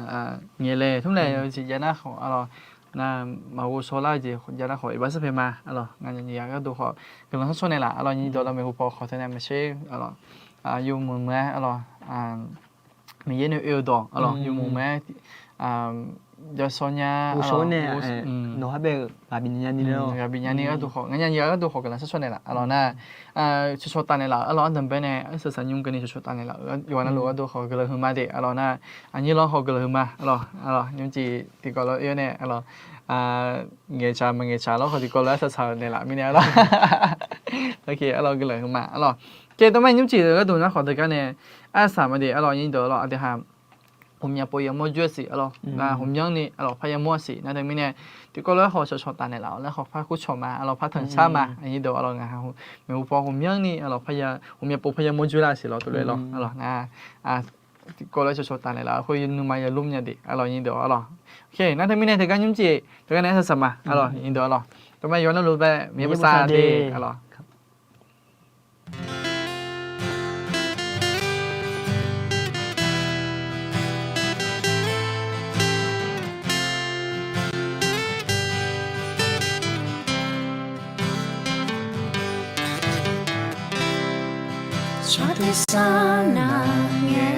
nyiq laer tmr laer yawzeu jeq jav nar khawf, arlawr, nar maqghov shaw lar-eu jeq jav nar khawf, iqbax sarpaeq ma. Arlawr, ngar nya nyiq-aq gharduq khawf guiqlanq shar shawr naeq laf. Arlawr, nyiq dawq lawr maeqhu paw khawf teu nae maqsher. Arlawr, yawmuiq muiq-aer, arlawr, Miqyaer nae oe-eu dawq, arlawr, yawmuiq muiq-aer jashawr nya, ghov shawr-awr nae, nawq-anr bae-eu ghaq bifnaeq nya ni laer, ghaq bifnaeq nya ni gharduq khawf, ngar nya nyiq-aq gharduq khawf guiqlanq shar shawr naeq laf. Arlawr nar, shawshawq taf naeq laf-euq, arlawr, ardanqbae nae arsaq saqnymr keuvni shawshawq taf naeq laf-euq, yawqghaq navluf gharduq khawf guiqlanq huiqma de. Arlawr nar, aqnyir lawr khawf guiqlanq huiqma. Arlawr, nymrcif tiqkawv lof-aer oe-awr nae, arlawr, ngaeqtsaq maqngaeqtsaq lawr khawf tiqkawv lof-aer arsaq saq-euq naeq laf mirnae, arlawr, ok, arlawr, guiqlanq huiqma. Arlawr, ok, tawr ma nymrcif-eu gharduq nar khawf teugar nae arsaq ma de. Arlawr, aqnyir deuq, arlawr, aqdui ha ghawqmya pov yamawr joer-a siq, arlawr, ghawqmyanrni, arlawr, par yamawr-a siq. Nar teumirnae tiqkawv lof-aer khawf shawshawq taf naeq laf-awq nar khawf par kurcawq ma. Arlawr, par tanqshar ma. Aqnyir deuq, arlawr, ngaq ha maeqhu paw ghawqmyanrni, arlawr, ghawqmya pov par yamawr joer lar siq lawr, tov lof-aer lawr. Arlawr, nar tiqkawv lof-aer shawshawq taf naeq laf-awr khoer nuima ya lmr nya de. Arlawr, aqnyir deuq, arlawr, ok, nar teumirnae teugar nymrcif teugar nae arsaq saq ma. Arlawr, aqnyir deuq, arlawr, tawr ma yawqghaq navluf bae Miqyaer bosav de. Arlawr, Tsaq tersar nar ngae,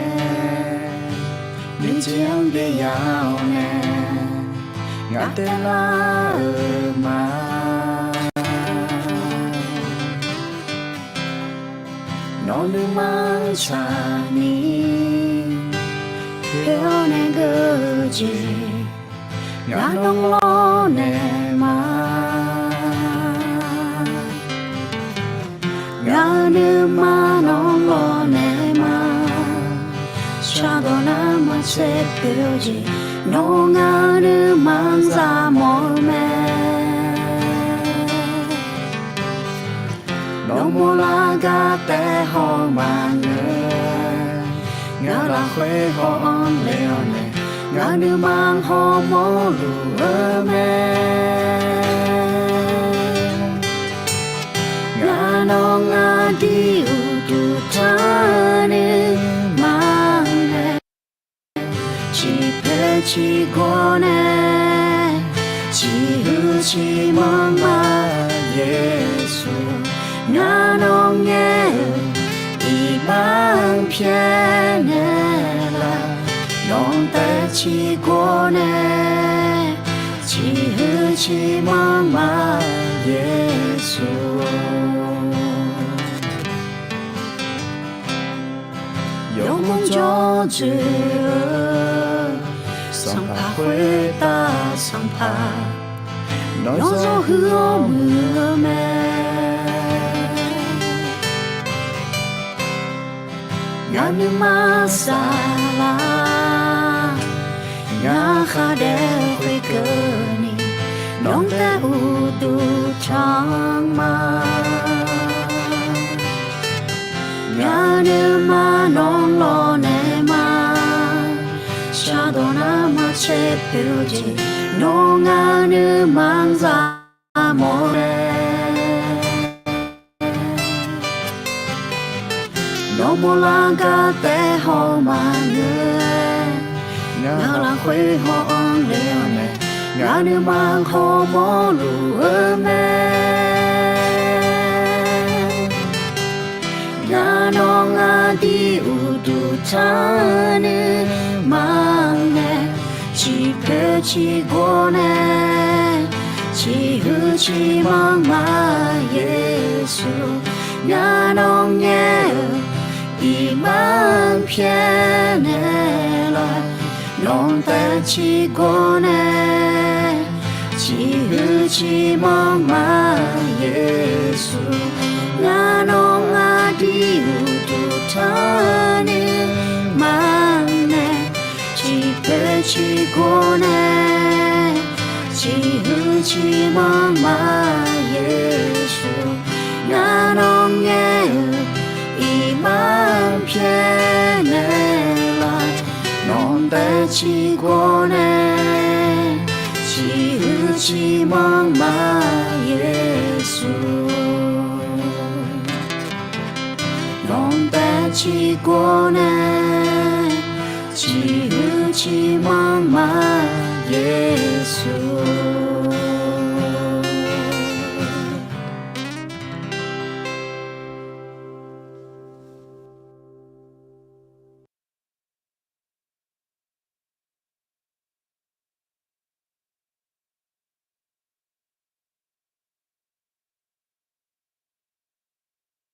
nuijeq-anr byav-awr nae, ngaq taev lar-euq ma. Nawq nuima-anr tsaqni poeq-awr nae geur-eu jeq, ngaq nawq lawrnaeq ma. Ngaq-euq nuima nawq lawrnaeq ma. Shardawq nar maqtser poeq-eu jeq, nawq ngaq-euq nuima-anr zaq mawf-eu mae. Nawq mawrlar gar taef haw maqngeur, ngaq lafkhoer haw-anr le-awr nae, ngaq nuima hawmawr luf-eu mae. Ngaq nawq ngaq dui uqduq tanr nuima nae, ciqpoeq ciqgawr nae, ciqhuiq ciqmanr ma. Yeqsur, ngaq nawq ngaer-euq iqbax-anr pyaeqnaeq laf. Nawq taef ciqgawr nae, ciqhuiq ciqmanr ma. Yeqsur, yawmuiq jawr dzoeq-eu, sanqpaq khoertav sanqpaq, nawr zawr huiq-awr muiq-eu mae. Ngaq nuima saflar, ngaq khar daef khoerkeuvni, nawq taef uqduq tanq ma. Ngaq nuima nawq lawrnaeq ma. Shardawq nar maqtser poeq-eu jeq, nawq ngaq nuima-anr zaq mawf-eu mae. Nawq mawrlar gar taef haw maqngeur, ngaq lafkhoer haw-anr le-awr nae, ngaq nuima hawmawr luf-eu mae. Ngaq nawq ngaq dui uqduq tanr nuima nae, ciqpoeq ciqgawr nae, ciqhuiq ciqmanr ma. Yeqsur, ngaq nawq ngaer-euq iqbax-anr pyaeqnaeq laf. Nawq taef ciqgawr nae, ciqhuiq ciqmanr ma. Yeqsur, ngaq nawq ngaq dui uqduq tanr nuima nae, ciqpoeq ciqgawr nae, ciqhuiq ciqmanr ma. Yeqsur, ngaq nawq ngaer-euq iqbax-anr pyaeqnaeq laf. taev ciqgawv nae, ciqhuiq ciqmanr ma Yeqsur. Nawq taev ciqgawv nae, ciqhuiq ciqmanr ma Yeqsur.